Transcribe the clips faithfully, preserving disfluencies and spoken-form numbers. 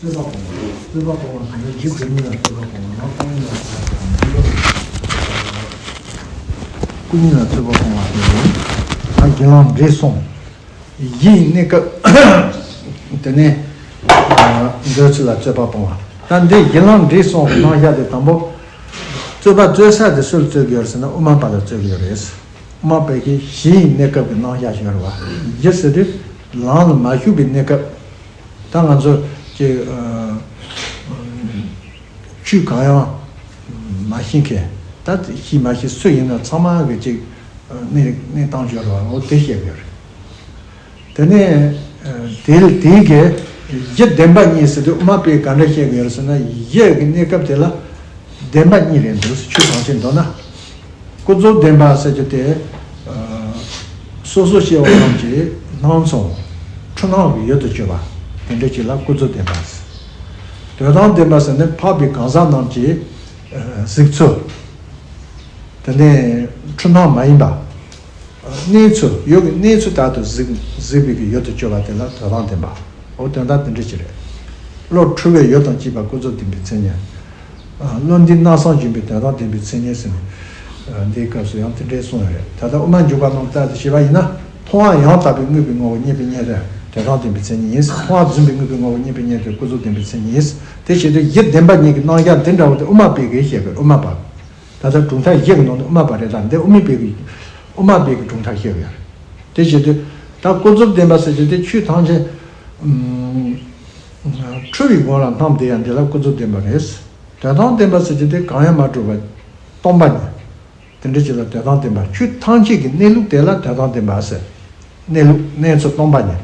རྩོད་པ་སྤོང་བ། རྩོད་པ་སྤོང་བ་དེ་ནི་རྒྱུ་དེ་ཉིད་ལ་རྩོད་པ་སྤོང་བ། ལམ་སྟོང་ཉིད་ལ་རྩོད་པ་སྤོང་བ། སྐུ་ཉིད་ལ་རྩོད་པ་སྤོང་བ་དེ་ནི། ད་དགེ་ལམ་འབྲས་གསུམ། གཞིའི་གནས་སྐབས། དེ་ནས་འདོད་ཚུལ་ལ་རྩོད་པ་སྤོང་བ། ད་འདི་གཞི་ལམ་འབྲས་གསུམ་གྱི་རྣམ་གཞག་དེ་དང་པོ། རྩོད་པ་རྩོད་ས་དེ་སུ་ལ་རྩོད་ཀྱི་ཡོད་རེད་ཟེར་ན་དབུ་མ་པ་ལ་རྩོད་ཀྱི་ཡོད་རེད། དབུ་མ་པའི་གི་གཞིའི་གནས་སྐབས་ཀྱི་རྣམ་གཞག་ཞིག་ཡོད་རེད་བ། གཞི་ཟེར་དུས་ལམ་ལ་མ་ཞུགས་པའི་གནས་སྐབས། ད་ང་ཚོ་གི་ཆོས་གང་ཡང་མ་ཤེས་མཁན། ད་ཤེས་མ་ཤེས་སུ་ཡིན་ན་ཚང་མ་གི་ཅིག་གནས་གནས་སྟངས་ཡོད་རེད་བ། འོ་དེ་བཤད་ཀྱི་ཡོད་རེད། དེ་ནས་དེ་དེའི་གི་གཞི་བདེན་པ་གཉིས་ཟེར་དུས་དབུ་མ་པས་ག་འདྲ་བཤད་ཀྱི་ཡོད་རེད་ཟེར་ན། གཞི་གི་གནས་སྐབས་དེ་ལ་བདེན་པ་གཉིས་རེད་འདུག་ཆོས་ཐམས་ཅད་མདོར་ན། ཀུན་རྫོབ་བདེན་པ་ཟེར་རྒྱུ་དེ། སོ་སོ་སྐྱེ་བོ་རྣམས་ཀྱི་སྣང་ཚུལ་འཁྲུལ་སྣང་གི་ཡུལ་དུ་གྱུར་པ་དེ་འདྲ་ཅིག་ལ་ཀུན་རྫོབ་བདེན་པ་ཟེར། དོན་དམ་བདེན་པ་ཟེར་ནི་འཕགས་པའི་གང་ཟག་རྣམས་ཀྱི་གཟིགས་ཚུལ། དེ་ནས་འཁྲུལ་སྣང་མ་ཡིན་པ། གནས་ཚུལ་ཡོད་ཀྱི་གནས་ཚུལ་ལྟར་དུ་གཟིགས་གཟིགས་པའི་གི་ཡུལ་དུ་གྱུར་པ་དེ་ལ་དོན་དམ་བདེན་པ། འོ་དོན་དམ་དེ་འདྲ་ཅིག་རེད། བློ་འཁྲུལ་བའི་ཡུལ་དང་བཅས་པ་ཀུན་རྫོབ་བདེན་པའི་མཚན་ཉིད། བློ་འདི་སྣང་བསམ་བརྗོད་པའི་དོན་དམ་བདེན་པའི་མཚན་ཉིད་ཟེར་ནས། འདིའི་སྐབས་སུ་ཡང་དེ་འདྲའི་གསུངས་ཡོད་རེད། ད་ལྟ་དབུ་མ་འཇུག་པ་རྣམས་ལྟར་དུ་བྱས་པ་ཡིན་ན། མཐོང་བ་ཡང་དག་པའི་དངོས་པོའི་ངོ་བོ་རྙེད་པའི་གནས་དེ་དོན་དམ་བདེན་པའི་མཚན་ཉིད་ཡིན། མཐོང་བ་རྫུན་པའི་དངོས་པོའི་ངོ་བོ་རྙེད་པའི་གནས་དེ་ཀུན་རྫོབ་བདེན་པའི་མཚན་ཉིད་ཡིན། དེ་བྱེད་དུས་གཞི་བདེན་པ་གཉིས་ཀྱི་རྣམ་གཞག་འདི་འདྲ་བོ་དེ་དབུ་མ་པའི་གིས་བཤད་པའི་དབུ་མ་པ། ད་ལྟ་གྲུབ་མཐའ་བཞི་གི་ནང་ནས་དབུ་མ་པ་རེད། ད་འདི་དབུ་མའི་པའི་གི་དབུ་མ་པའི་གི་གྲུབ་མཐའ་བཤད་པ་ཡང་རེད། དེ་བྱེད་དུས་ད་ཀུན་རྫོབ་བདེན་པ་ཟེར་རྒྱུ་དེ་ཆོས་ཐམས་ཅད་འཁྲུལ་བའི་སྒོ་ལ་སྣང་བསྡད་ཡང་འདི་ལ་ཀུན་རྫོབ་བདེན་པ་རེད། དོན་དམ་བདེན་པ་ཟེར་རྒྱུ་དེ་གང་ཡང་མ་གྲུབ་པ་སྟོང་པ་ཉིད། དེ་འདྲ་ཅིག་ལ་དོན་དམ་བདེན་པ། ཆོས་ཐམས་ཅད་ཀྱི་གནས་ལུགས་དེ་ལ་དོན་དམ་བདེན་པ་ཟེར། གནས་ལུགས་གནས་ཚུལ་སྟོང་པ་ཉིད།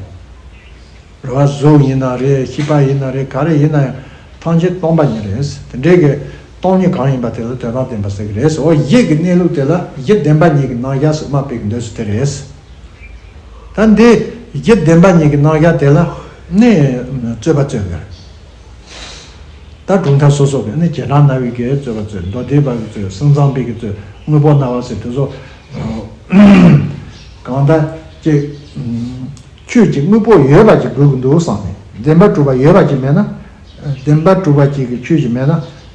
རེད་བ། གཟུགས་ཡིན་ན་རེད། ཤེས་པ་ཡིན་ན་རེད། ག་རེ་ཡིན་ན་ཡང་ཐམས་ཅད་སྟོང་པ་ཉིད་རེད། དེ་འདྲའི་གི་སྟོང་ཉིད་གང་ཡིན་པ་དེ་ལ་དོན་དམ་བདེན་པ་ཟེར་གི་རེད། འོ་གཞི་གི་གནས་ལུགས་དེ་ལ་གཞི་བདེན་པ་གཉིས་ཀྱི་རྣམ་གཞག་ཟེར་དབུ་མ་པའི་གི་འདོད་ཚུལ་དེ་རེད། ད་འདི་གཞི་བདེན་པ་གཉིས་ཀྱི་རྣམ་གཞག་དེ་ལ་ནི་རྩོད་པ་རྩོད་གི་རེད། ད་གྲུབ་མཐའ་སོ་སོ་གི་ནི་རྗེས་འབྲང་སྨྲ་བའི་གི་རྩོད་པ་རྩོད། མདོ་སྡེ་པ་གི་རྩོད། སེམས་ཙམ་པའི་གི་རྩོད། དངོས་པོ་སྨྲ་བ་ཟེར་དེ་ཚོ། གང་ལྟར་ཅིག་ཆོས་ཀྱི་དངོས་པོ་ཡོད་པ་ཅིག་དགོས་ཀྱི་འདུག་བསམ་ནས། བདེན་པར་གྲུབ་པ་ཡོད་པ་ཅིག་མེད་ན། བདེན་པར་གྲུབ་པ་ཅིག་གི་ཆོས་ཅིག་མེད་ན།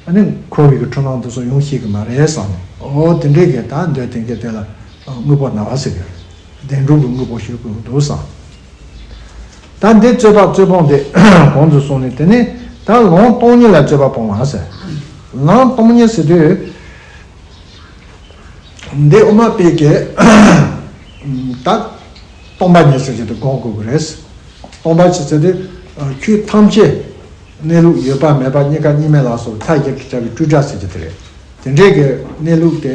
ཨ་ནི་འཁོར་བའི་གི་འཁྲུལ་སྣང་འདི་ཚོ་ཡོང་ཤེས་ཀྱི་མ་རེད་བསམ་ནས། འོ་དེ་འདྲའི་གི་ད་འདོད་དེ་གི་དེ་ལ་དངོས་པོ་སྨྲ་བ་ཟེར་གི་རེད། བདེན་གྲུབ་ཀྱི་དངོས་པོ་ཞིག་དགོས་ཀྱི་འདུག་བསམ། ད་འདི་རྩོད་པ་རྩོད་སྤོང་དེ་གོང་དུ་སོང་ནས། དེ་ནས་ད་ལམ་སྟོང་ཉིད་ལ་རྩོད་པ་སྤོང་བ་ཟེར། ལམ་སྟོང་ཉིད་ཟེར་དུས། འདི་དབུ་མ་པའི་གི་ད་སྟོང་པ་ཉིད་ཟེར་གྱི་འདུག་དགོངས་དགོས་ཀྱི་རེད། སྟོང་པ་ཟེར་ཟེར་དུས་ཆོས་ཐམས་ཅད་གནས་ལུགས་ཡོད་པ་མེད་པ་གཉིས་ཀ་གཉིས་མེད་ལ་སོགས་པའི་མཐའ་བཞག་གི་བྱ་བའི་སྤྲོས་བྲལ་ཟེར་གྱི་དེ་རེད། དེ་འདྲའི་གི་གནས་ལུགས་དེ་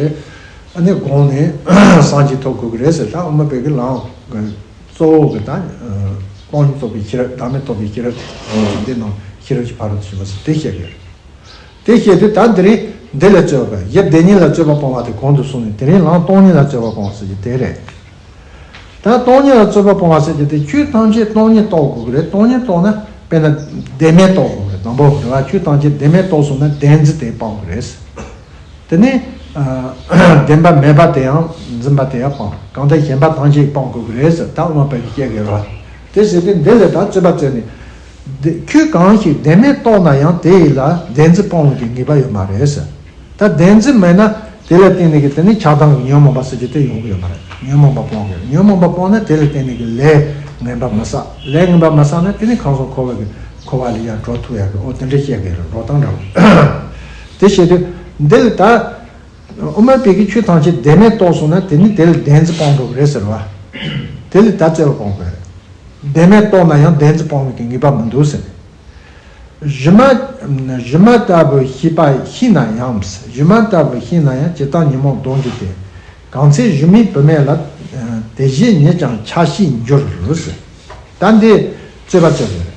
ཨ་ནི་དགོངས་ནས་སངས་རྒྱས་ཐོབ་དགོས་ཀྱི་རེད་ཟེར། ད་དབུ་མ་པའི་གི་ལམ་གི་གཙོ་བོ་གི་ད་སྟོང་ཉིད་རྟོགས་པའི་ཤེས་རབ། བདག་མེད་རྟོགས་པའི་ཤེས་རབ་འདི་ནང་ཤེས་རབ་ཀྱི་ཕ་རོལ་ཏུ་ཕྱིན་པ་ཟེར་དེ་བཤད་ཀྱི་རེད། དེ་བཤད་དུས་ད་འདི་རིང་འདི་ལ་རྩོད་པ། གཞི་བདེན་གཉིས་ལ་རྩོད་པ་སྤོང་བ་དེ་གོང་དུ་སོང་ནས། དེ་རིང་ལམ་སྟོང་ཉིད་ལ་རྩོད་པ་སྤོང་བ་ཟེར་རྒྱུ་དེ་རེད། ད་སྟོང་ཉིད་ལ་རྩོད་པ་སྤོང་བ་ཟེར་རྒྱུ་དེ་ཆོས་ཐམས་ཅད་སྟོང་ཉིད་རྟོགས་དགོས་ཀྱི་རེད། སྟོང་ཉིད་རྟོགས་ན་དཔེར་ན་བདེན་མེད་རྟོགས་དགོས་ཀྱི་རེད། དང་པོ་རེད་བ། ཆོས་ཐམས་ཅད་བདེན་མེད་རྟོགས་སོང་ན་བདེན་འཛིན་དེ་སྤང་དགོས་རེད། དེ་ནས་བདེན་པ་མེད་པ་དེ་ཡང་འཛིན་པ་དེ་ཡང་སྤང་། གང་ལྟར་ཞེན་པ་ཐམས་ཅད་སྤང་དགོས་ཀྱི་རེད་ཟེར་ད་དབུ་མ་པ་གིས་བཤད་ཀྱི་རེད་བ། དེ་ཟེར་དུས་འདི་ལ་ད་རྩོད་པ་རྩོད་ནས། འདི་ཁྱོད་གང་ཞིག་བདེན་མེད་རྟོགས་ན་ཡང་། དེ་ཡི་ལ་བདེན་འཛིན་སྤོང་བའི་གི་ངེས་པ་ཡོད་མ་རེད་ཟེར། ད་བདེན་འཛིན་མེད་ན་དེ་ལ་བརྟེན་ནས་གི་དེ་ནི་ཆགས་སྡང་གི་ཉོན་མོངས་པ་ཟེར་རྒྱུ་དེ་ཡོང་གི་ཡོད་མ་རེད། ཉོན་མོངས་པ་སྤོང་གི་རེད། ཉོན་མོངས་པ་སྤོང་ན་དེ་ལ་བརྟེན་ནས་གི་ལས་ངན་པ་མི་བསགས། ལས་ངན་པ་མི་བསགས་ན་དེ་ནི་ཁམས་གསུམ་འཁོར་བའི་གི་འཁོར་བ་ལས་ཡང་གྲོལ་ཐུབ་ཡག་གི། འོ་དེ་འདྲ་བཤད་གི་རེད། འགྲོ་སྟངས་འདྲ་བོ། དེ་བཤད་དུས་འདི་ལ་ད་དབུ་མ་པའི་གི་ཆོས་ཐམས་ཅད་བདེན་མེད་རྟོགས་སོང་ན་དེ་ནི་དེ་ལ་བདེན་འཛིན་སྤོང་དགོས་གི་རེད་ཟེར་བ། དེ་ལ་ད་རྩོད་པ་སྤོང་དགོས་རེད། བདེན་མེད་རྟོགས་ན་ཡང་བདེན་འཛིན་སྤོང་བའི་གི་ངེས་པ་མི་འདུག་ཟེར། སྒྱུ་མ། སྒྱུ་མ་ལྟ་བུ་ཤེས་པ་ཤེས་ན་ཡང་། སྒྱུ་མ་ལྟ་བུ་ཤེས་ན་ཡང་། ཇི་ལྟར་ཉོན་མོངས་ལྡོག་འགྱུར་ཏེ། གང་ཚེ་སྒྱུ་མའི་བུད་མེད་ལ། དེ་བཞིན་ཉིད་ཀྱང་ཆགས་ཤེས་འགྱུར་ཟེར། ད་འདི་རྩོད་པ་རྩོད་པ་རེད།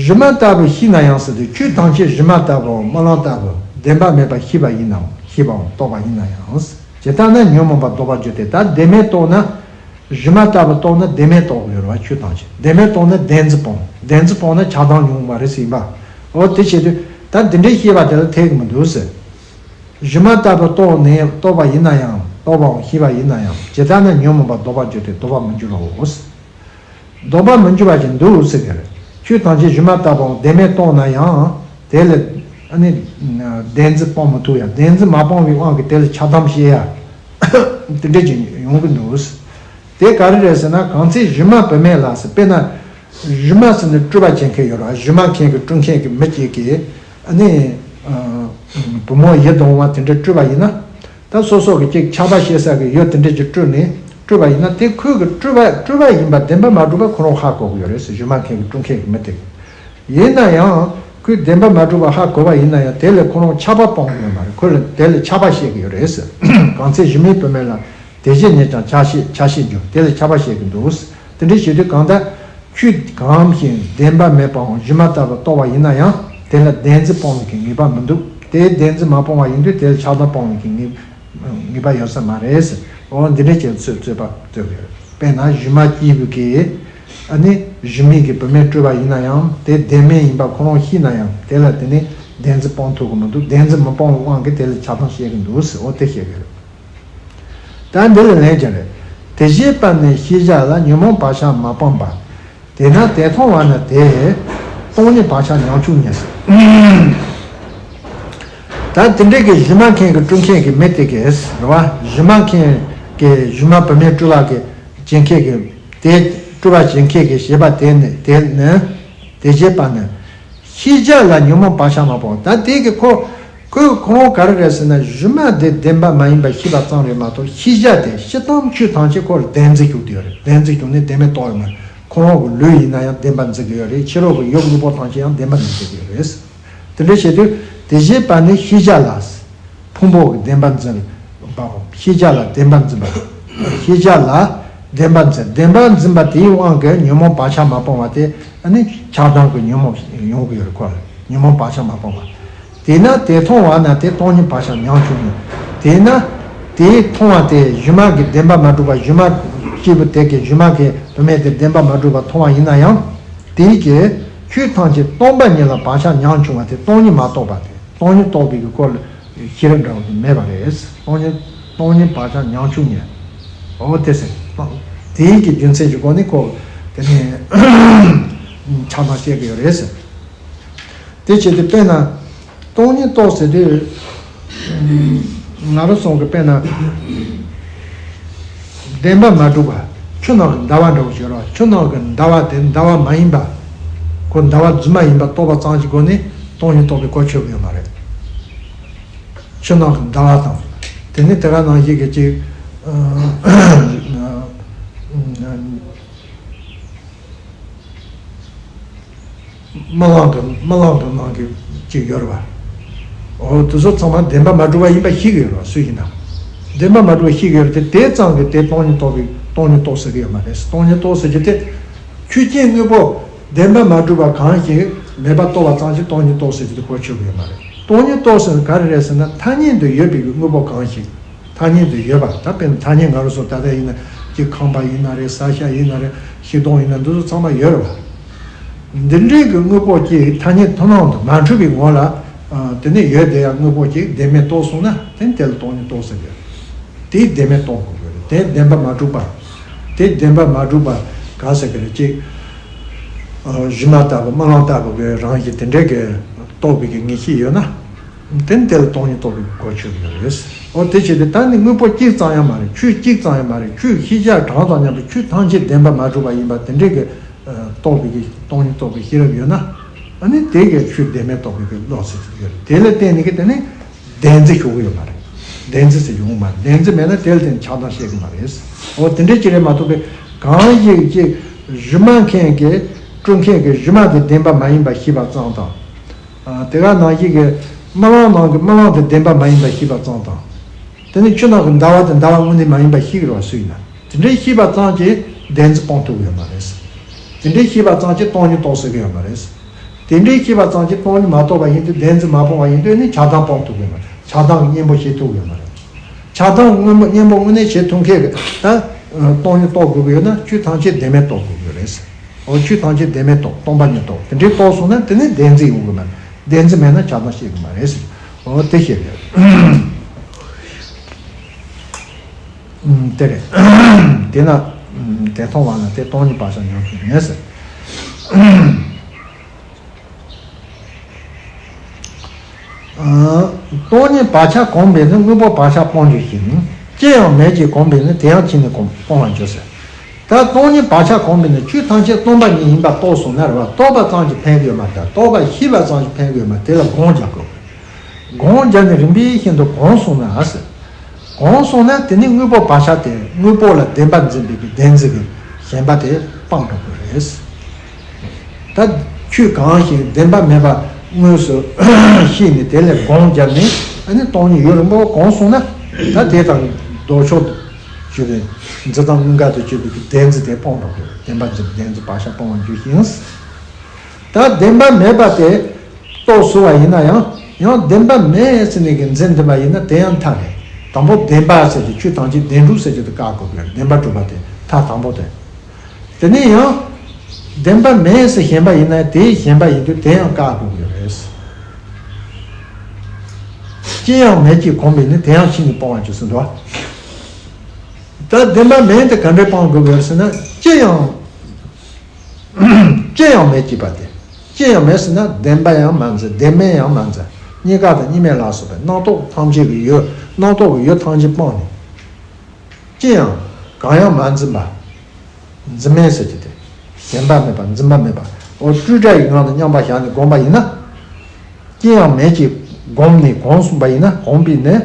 སྒྱུ་མ་ལྟ་བུ་ཤེས་ན་ཡང་ཟེར་དུས་ཆོས་ཐམས་ཅད་སྒྱུ་མ་ལྟ་བུའམ་རྨི་ལམ་ལྟ་བུ་བདེན་པ་མེད་པ་ཤེས་པ་ཡིན་ནའང་། ཤེས་པའམ་རྟོགས་པ་ཡིན་ན་ཡང་། ཇི་ལྟར་ན་ཉོན་མོངས་པ་ལྡོག་པར་འགྱུར་ཏེ། ད་བདེན་མེད་རྟོགས་ན། སྒྱུ་མ་ལྟ་བུ་རྟོགས་ན་བདེན་མེད་རྟོགས་དགོས་རེད་བ། ཆོས་ཐམས་ཅད་བདེན་མེད་རྟོགས་ན་བདེན་འཛིན་སྤོང་། བདེན་འཛིན་སྤོང་ན་ཆགས་སྡང་ཉོན་མོངས་པ་རེད་ཟེར་ཡིན་པ། འོ་དེ་བྱེད་དུས་ད་འདི་འདྲའི་ཤེས་པ་དེ་ལ་འཐད་ཀྱི་མི་འདུག་ཟེར། སྒྱུ་མ་ལྟ་བུ་རྟོགས་ནས་རྟོགས་པ་ཡིན་ན་ཡང་། རྟོགས་པའམ་ཤེས་པ་ཡིན་ན་ཡང་། ཇི་ལྟར་ན་ཉོན་མོངས་པ་ལྡོག་པར་འགྱུར་ཏེ། ལྡོག་པར་མི་འགྱུར་རོ། ལྡོག་པར་མི་འགྱུར་བ་ཞིག་འདུག་ཟེར་གྱི་རེད། ཆོས་ཐམས་ཅད་སྒྱུ་མ་ལྟ་བུའམ་བདེན་མེད་རྟོགས་ན་ཡང་དེ་ལ་ཨ་ནི་བདེན་འཛིན་སྤོང་མི་ཐུབ་ཡ། བདེན་འཛིན་མ་སྤོང་བའི་དབང་གིས་དེ་ལ་ཆགས་སྡང་སྐྱེ་ཡ། དེ་འདྲ་ཅིག་ཡོང་གི་འདུག། དེ་ག་རེ་རེད་ཟེར་ན། གང་ཚེ་སྒྱུ་མ་བུད་མེད་ལ་ཟེར། དཔེར་ན་སྒྱུ་མ་ཟེར་ནས་སྤྲུལ་པ་བྱེད་མཁན་ཡོད་རེད། སྒྱུ་མ་མཁན་གྱི་སྤྲུལ་མཁན་གྱི་མི་གཅིག་གིས་ཨ་ནི་བུ་མོ་ཡིད་དུ་འོང་བ་དེ་འདྲ་སྤྲུལ་པ་ཡིན་ན། ད་སོ་སོ་གི་ཅིག་ཆགས་པ་སྐྱེ་ས་གི་ཡུལ་དེ་འདྲ་ཅིག་སྤྲུལ་ནས་སྤྲུལ་པ་ཡིན་ན། དེ་ཁོས་གི་སྤྲུལ་པ་སྤྲུལ་པ་ཡིན་པ་བདེན་པ་མ་གྲུབ་པ་ཁོ་རང་ཧ་གོ་གི་ཡོད་རེད་ཟེར། སྒྱུ་མ་མཁན་གྱི་སྤྲུལ་མཁན་གྱི་མི་དེ། ཡིན་ན་ཡང་ཁོས་བདེན་པ་མ་གྲུབ་པ་ཧ་གོ་བ་ཡིན་ན་ཡང་། དེ་ལས་ཁོ་རང་ཆགས་པ་སྤོང་གི་ཡོད་མ་རེད། ཁོ་ལ་དེ་ལས་ཆགས་པ་སྐྱེ་གི་ཡོད་རེད་ཟེར། གང་ཚེ་སྒྱུ་མའི་བུད་མེད་ལ། དེ་བཞིན་ཉིད་ཀྱང་ཆགས་ཤེས་ཆགས་ཤེས་འགྱུར། དེ་ལ་ཆགས་པ་སྐྱེ་གི་འདུག། དེ་འདྲ་བྱེད་དུས་གང་ལྟར་ཆོས་གང་ཞིག་བདེན་པ་མེད་པའམ་སྒྱུ་མ་ལྟ་བུར་རྟོགས་པ་ཡིན་ན་ཡང་། དེ་ལ་བདེན་འཛིན་སྤོང་བའི་གི་ངེས་པ་མི་འདུག། དེ་བདེན་འཛིན་མ་སྤོང་བ་ཡིན་དུས་དེ་ལ་ཆགས་སྡང་སྤོང་བའི་གི་ངེས་ངེས་པ་ཡོད་ས་མ་རེད་ཟེར། འོ་འདི་འདྲ་བྱས་ཚོད་རྩོད་པ་རྩོད་དགོས། དཔེར་ན་སྒྱུ་མ་སྐྱེས་བུ་གིས་ཨ་ནི་སྒྱུ་མའི་གི་བུད་མེད་སྤྲུལ་པ་ཡིན་ན་ཡང་། དེ་བདེན་མེད་ཡིན་པ་ཁོ་རང་ཤེས་ན་ཡང་། དེ་ལ་དེ་ནི་བདེན་འཛིན་སྤོང་ཐུབ་གི་མི་འདུག། བདེན་འཛིན་མི་སྤོང་བའི་དབང་གིས་དེ་ལ་ཆགས་སྡང་སྐྱེ་གི་འདུག་ཟེར། འོ་དེ་བཤད་གི་རེད། ད་འདི་ལ་ལན་ཅིག་རེད། དེ་བཞེད་པ་ནི་ཤེས་བྱ་ལ། ཉོན་མོངས་བག་ཆགས་མ་སྤངས་པ། དེས་ན་དེ་མཐོང་བ་ན་དེ། སྟོང་ཉིད་བག་ཆགས་ཉམ་ཆུང་ཉིད་ཟེར། ད་དེ་འདྲའི་གི་སྒྱུ་མ་མཁན་གྱི་སྤྲུལ་མཁན་གྱི་མི་དེ་གིས་རེད་བ། སྒྱུ་མ་མཁན་གྱི་སྒྱུ་མ་བུད་མེད་སྤྲུལ་པ་གི་བྱེད་མཁན་གྱི་དེ། སྤྲུལ་པ་བྱེད་མཁན་གྱི་བྱེད་པ་དེ་ནི་དེ་ནི་དེ་བྱེད་པ་ནི། ཤེས་བྱ་ལ་ཉོན་མོངས་བག་ཆགས་མ་སྤངས། ད་དེ་གི་ཁོ་ཁོས་ཁོ་རང་ག་རེ་རེད་ཟེར་ན། སྒྱུ་མ་དེ་བདེན་པ་མ་ཡིན་པ་ཤེས་པ་ཙམ་རེད་མ་གཏོགས། ཤེས་བྱ་དེ་སྤྱིར་བཏང་ཆོས་ཐམས་ཅད་ཁོ་ལ་བདེན་འཛིན་ཞུགས་བསྡད་ཡོད་རེད། བདེན་འཛིན་ཞུགས་ནས་བདེན་མེད་རྟོགས་ཡོད་མ་རེད། ཁོ་རང་གི་ལུས་ཡིན་ན་ཡང་བདེན་པར་འཛིན་གྱི་ཡོད་རེད། ཕྱི་རོལ་གྱི་ཡུལ་དངོས་པོ་ཐམས་ཅད་ཡང་བདེན་པར་འཛིན་བྱེད་ཀྱི་ཡོད་རེད། དེ་འདྲ་བྱེད་དུས་དེ་བཞེད་པ་ནི་ཤེས་བྱ་ལ། ཕུང་པོ་གི་བདེན་པར་འཛིན་པ། ཤེས་བྱ་ལ་བདེན་པར་འཛིན་པ། ཤེས་བྱ་ལ་བདེན་པར་འཛིན། བདེན་པར་འཛིན་པ་དེའི་དབང་གིས་ཉོན་མོངས་བག་ཆགས་མ་སྤངས་པ་དེ་ནི་ཆགས་སྡང་གི་ཉོན་མོངས་ཡོང་གི་ཡོད་རེད། ཁོ་ལ་ཉོན་མོངས་བག་ཆགས་མ་སྤངས་པ། དེས་ན་དེ་མཐོང་བ་ན་དེ། སྟོང་ཉིད་བག་ཆགས་ཉམ་ཆུང་ཉིད། དེས་ན་དེ་མཐོང་བ་དེ། སྒྱུ་མ་གི་བདེན་པ་མ་གྲུབ་པ། སྒྱུ་མ་སྐྱེས་བུ་དེ་གིས་སྒྱུ་མ་གི་བུད་མེད་དེ་བདེན་པ་མ་གྲུབ་པ་མཐོང་བ་ཡིན་ན་ཡང་། དེའི་གི་ཆོས་ཐམས་ཅད་སྟོང་པ་ཉིད་ལ་བག་ཆགས་ཉམ་ཆུང་བ་དེ། སྟོང་ཉིད་མ་རྟོགས་པ་དེ། སྟོང་ཉིད་རྟོགས་པའི་གི་སྐོར་ལ་ཤེས་རབ་འདྲ་བོ་དེ་མེད་པ་རེད། སྟོང་ཉིད་སྟོང་ཉིད་བག་ཆགས་ཉམ་ཆུང་ཉིད། འོ་དེ་ཟེར། དེའི་གི་རྒྱུ་མཚན་གྱི་སྒོ་ནས་ཁོ་དེ་ནས་ཆགས་སྡང་སྐྱེ་གི་ཡོད་རེད་ཟེར། དེ་བྱས་ཏེ་དཔེར་ན་སྟོང་ཉིད་རྟོགས་ཟེར་དུས། ང་རང་ཚོ་གི་དཔེར་ན་བདེན་པ་མ་གྲུབ་པ། ཆུ་ནང་གི་ཟླ་བ་འདྲ་བོ་ཞིག་རེད། ཆུ་ནང་གི་ཟླ་བ་དེ་ཟླ་བ་མ་ཡིན་པ། ཁོ་ཟླ་བ་རྫུན་མ་ཡིན་པ་རྟོགས་པ་ཙམ་གྱི་སྒོ་ནས་སྟོང་ཉིད་རྟོགས་པའི་གོ་ཆོད་ཀྱི་ཡོད་མ་རེད། ཆུ་ནང་གི་ཟླ་བ་དང་། དེ་ནས་དེ་ག་ནང་བཞིན་གྱི་ཅིག་རྨི་ལམ་གྱི་རྨི་ལམ་གྱི་ནང་གི་ཅིག་ཡོད་རེད་བ། འོ་དེ་ཚོ་ཚང་མ་བདེན་པ་མ་གྲུབ་པ་ཡིན་པ་ཤེས་ཀྱི་ཡོད་རེད་བ། སུ་ཡིན་ན་བདེན་པ་མ་གྲུབ་པ་ཤེས་ཀྱི་ཡོད་རེད་དེ། དེ་ཙམ་གྱིས་དེ་སྟོང་ཉིད་རྟོགས་པའི་སྟོང་ཉིད་རྟོགས་ཟེར་གྱི་ཡོད་མ་རེད། སྟོང་ཉིད་རྟོགས་ཟེར་རྒྱུ་དེ་ཆོས་ཅན་དངོས་པོ་བདེན་པ་མ་གྲུབ་པ་གང་ཞིག་མེད་པ་རྟོགས་པ་ཙམ་གྱིས་སྟོང་ཉིད་རྟོགས་ཟེར་རྒྱུ་དེ་གོ་ཆོད་ཀྱི་ཡོད་མ་རེད། སྟོང་ཉིད་རྟོགས་ཟེར་ག་རེ་རེད་ཟེར་ན། ཐ་སྙད་དུ་ཡོད་པའི་དངོས་པོ་གང་ཞིག་ཐ་སྙད་དུ་ཡོད་པ། ད་དཔེར་ན་ཐ་སྙད་ང་རང་ཚོ་ད་ལྟ་ཡིན་ན་ཅིག་ཁང་པ་ཡིན་ན་རེད། ས་ཆ་ཡིན་ན་རེད། ཤིང་སྡོང་ཡིན་ན་འདི་ཚོ་ཚང་མ་ཡོད་རེད་བ། འདི་འདྲའི་གི་དངོས་པོ་ཅིག་ཐ་སྙད་དོན་དམ་དུ་མ་འཁྲུལ་བའི་ངོ་ལ། ཨ། དེ་ནས་ཡོད་བསྡད་ཡ་དངོས་པོ་ཅིག་བདེན་མེད་རྟོགས་སོང་ན། དེ་ནི་དེ་ལ་སྟོང་ཉིད་རྟོགས་ཟེར་གི། དེ་བདེན་མེད་རྟོགས་དགོས་གི་རེད། དེ་བདེན་པ་མ་གྲུབ་པ། དེ་བདེན་པ་མ་གྲུབ་པ་ག་ཟེར་གི་རེད། ཅིག་ཨ། སྒྱུ་མ་ལྟ་བུ་རྨི་ལམ་ལྟ་བུ་གི་རང་བཞིན་དེ་འདྲའི་གི་རྟོགས་པའི་གི་ངེས་ཤེས་ཡོད་ན། དེ་ནི་དེ་ལ་སྟོང་ཉིད་རྟོགས་པའི་གོ་ཆོད་ཀྱི་ཡོད་རེད། འོ་དེ་བྱས་ཏེ་ད་ནི་དངོས་པོ་གཅིག་ཙམ་ཡང་མ་རེད། ཆོས་གཅིག་ཙམ་ཡང་མ་རེད། ཆོས་ཤེས་བྱ་གྲངས་དང་མཉམ་པའི་ཆོས་ཐམས་ཅད་བདེན་པ་མ་གྲུབ་པ་ཡིན་པ་དེ་འདྲའི་གི་རྟོགས་པའི་གི་སྟོང་ཉིད་རྟོགས་པའི་ཤེས་རབ་ཡོད་ན། ཨ་ནི་དེ་གི་ཆོས་བདེན་མེད་རྟོགས་པའི་གི་བློ་ཟེར་གྱི་ཡོད་རེད། དེ་ལ་བརྟེན་ནས་གི་དེ་ནི་བདེན་འཛིན་ཞུགས་ཀྱི་ཡོད་མ་རེད། བདེན་འཛིན་ཟེར་ཡོང་མ་རེད། བདེན་འཛིན་མེད་ན་དེ་ལ་བརྟེན་ཆགས་སྡང་སྐྱེ་གི་མ་རེད། འོ་དེ་འདྲའི་ཅིག་རེད་མ་གཏོགས་པའི་གང་ཞིག་ཅིག་སྒྱུ་མ་མཁན་གྱི་སྤྲུལ་མཁན་གྱི་སྒྱུ་མ་དེ་བདེན་པ་མ་ཡིན་པ་ཤེས་པ་ཙམ་དང་། ཨ། དེ་ག་ནང་བཞིན་གྱི་རྨི་ལམ་ནང་གི་རྨི་ལམ་དེ་བདེན་པ་མ་ཡིན་པ་ཤེས་པ་ཙམ་དང་། དེ་ནས་ཆུ་ནང་གི་ཟླ་བ་དེ་ཟླ་བ་དངོས་གནས་མ་ཡིན་པ་ཤེས་ཀྱི་རེད་བ། སུ་ཡིན་ན། དེ་འདྲའི་ཤེས་པ་ཙམ་གྱིས་བདེན་འཛིན་སྤོང་ཐུབ་ཀྱི་ཡོད་མ་རེད། དེ་འདྲའི་ཤེས་པ་ཙམ་གྱིས་སྟོང་ཉིད་རྟོགས་ཟེར་གྱི་ཡོད་མ་རེད། དེ་འདྲའི་ཤེས་པ་ཙམ་གྱིས་སྟོང་ཉིད་མ་རྟོགས་པ་ཡིན་དུས། བདེན་འཛིན་མ་སྤོང་བ་ཡིན་དུས་ནི་ཆགས་སྡང་སྤོང་ཐུབ་ཀྱི་ཡོད་མ་རེད། ཆགས་སྡང་གི་གཉེན་པོ་བྱེད་ཐུབ་ཀྱི་ཡོད་མ་རེད། ཆགས་སྡང་གི་གཉེན་པོ་གཉེན་པོ་དངོས་གནས་བྱེད་ཐུབ་མཁན་གྱི་ད་སྟོང་ཉིད་རྟོགས་དགོས་ཀྱི་ཡོད་ན། ཆོས་ཐམས་ཅད་བདེན་མེད་རྟོགས་དགོས་ཀྱི་ཡོད་རེད། འོ་ཆོས་ཐམས་ཅད་བདེན་མེད་རྟོགས། སྟོང་པ་ཉིད་རྟོགས། དེ་འདྲའི་རྟོགས་སོང་ན་དེ་ནི་བདེན་འཛིན་ཡོང་གི་མ་རེད། བདེན་འཛིན་མེད་ན་ཆགས་སྡང་སྐྱེ་གི་མ་རེད་ཟེར། འོ་དེ་བཤད་ཡོད། ཨུམ། དེ་རེད། དེས་ན་ཨུམ། དེ་མཐོང་བ་ན་དེ། སྟོང་ཉིད་བག་ཆགས་ཉམ་ཆུང་ཉིད་ཟེར། སྟོང་ཉིད་བག་ཆགས་གོམས་པས་ནི་དངོས་པོ་བག་ཆགས་སྤོང་འགྱུར་ཞིང་། ཅི་ཡང་མེད་ཅེས་གོམས་པས་ནི་དེ་ཡང་ཕྱིས་ནས་གོམས་སྤོང་བར་འགྱུར་ཟེར། ད་སྟོང་ཉིད་བག་ཆགས་གོམས་པས་ནི་ཆོས་ཐམས་ཅད་སྟོང་པ་ཉིད་ཡིན་པ་རྟོགས་སོང་ན་རེད་བ། རྟོགས་པ་ཙམ་གྱིས་ཕན་གྱི་ཡོད་མ་རེད། རྟོགས་པ་ཤེས་པ་ཙམ་གྱིས་ཕན་གྱི་ཡོད་མ་རེད། དེ་ལ་སྒོམ་རྒྱག་དགོས། སྒོམ་རྒྱག་ནས་རིམ་པས་བཞིན་དུ་གོམས་སོང་ན་ཟེར། གོམས་སོང་ན་དེ་ནི་དངོས་པོ་བག་ཆགས་དེ་དངོས་པོ་ལ་བདེན་པར་འཛིན་པའི་གི་བདེན་འཛིན་གྱི་ཞེན་པ་དེ་སྤངས་འགྲོ་དགོས་རེད། ད་ཆོས་གང་ཞིག་བདེན་པ་མེད་པ་དངོས་སུ་ཤེས་ནས་དེ་ལས་སྒོམ་བརྒྱབ་ནས་ཨ་ནི་སྟོང་ཉིད་ཡུན་རིང་པོ་གོམས་སོང་ན། ད་དེ་དང་ལྡོག་ཕྱོགས་སུ་གྱུར་པའི་འཛིན་སྟངས་དངོས་འགལ་དུ་གྱུར་པའི་བདེན་འཛིན་དེ་སྤོང་འགྲོ་དགོས། བདེན་པ་འཛིན་བདེན་འཛིན་བག་ཆགས་སྤོང་བར་འགྱུར་ཞིང་། ད་བདེན་པ་མེད་པ་དེ་རྟོགས་སོང་བ་ཡིན་ན་ཡང་། ཡང་བདེན་པ་མེད་ཟེར་ནས་ཀྱི་འཛིན་བསྡད་པ་ཡིན་ན་དེ་ཡང་མཐའ་རེད། དང་པོ་བདེན་པ་ཟེར་གྱི་ཆོས་ཐམས་ཅད་བདེན་གྲུབ་ཟེར་གྱི་དེ་བཀག་དགོས་པའི་བདེན་པ་གྲུབ་པ་དེ་མཐའ་དང་པོ་དེ། དེ་ནས་ཡང་བདེན་པ་མེད་ཟེར་ཞེན་པ་ཡིན་ན་དེའི་ཞེན་པ་ཡིན་དུས་དེ་ཡང་བཀག་དགོས་ཀྱི་རེད། ཅི་ཡང་མེད་ཅེས་གོམས་པས་ནི་དེ་ཡང་ཕྱིས་ནས་སྤོང་བར་འགྱུར་ཟེར་འདུག་ད་བདེན་པ་མེད་དེ་ག་འདྲས་སྤང་དགོས་པ་རེད་ཟེར་ན། ཅི་ཡང་ཅི་ཡང་མེད་ཅེས་པ་དེ། ཅི་ཡང་མེད་ཟེར་ན་བདེན་པ་ཡང་མ་འཛིན། བདེན་མེད་ཡང་མ་འཛིན། རྙེད་དཀའ་དང་རྙེད་མེད་ལ་སོགས་པའི་རྣམ་རྟོག་ཐམས་ཅད་ཀྱི་ཡུལ། རྣམ་རྟོག་གི་ཡུལ་ཐམས་ཅད་སྤངས་ནས། ཅི་ཡང་གང་ཡང་མ་འཛིན་པ། འཛིན་མེད་ཟེར་གྱི་དེ། ཞེན་པ་མེད་པ། འཛིན་པ་མེད་པ། འོ་སྤྲོས་བྲལ་གྱི་ངང་དུ་མཉམ་པར་བཞག་ནས་བསྒོམས་པ་ཡིན་ན། ཅི་ཡང་མེད་ཅེས་བསྒོམས་ནས་གོམས་སོང་བ་ཡིན་ན། གོམས་པས་ནི་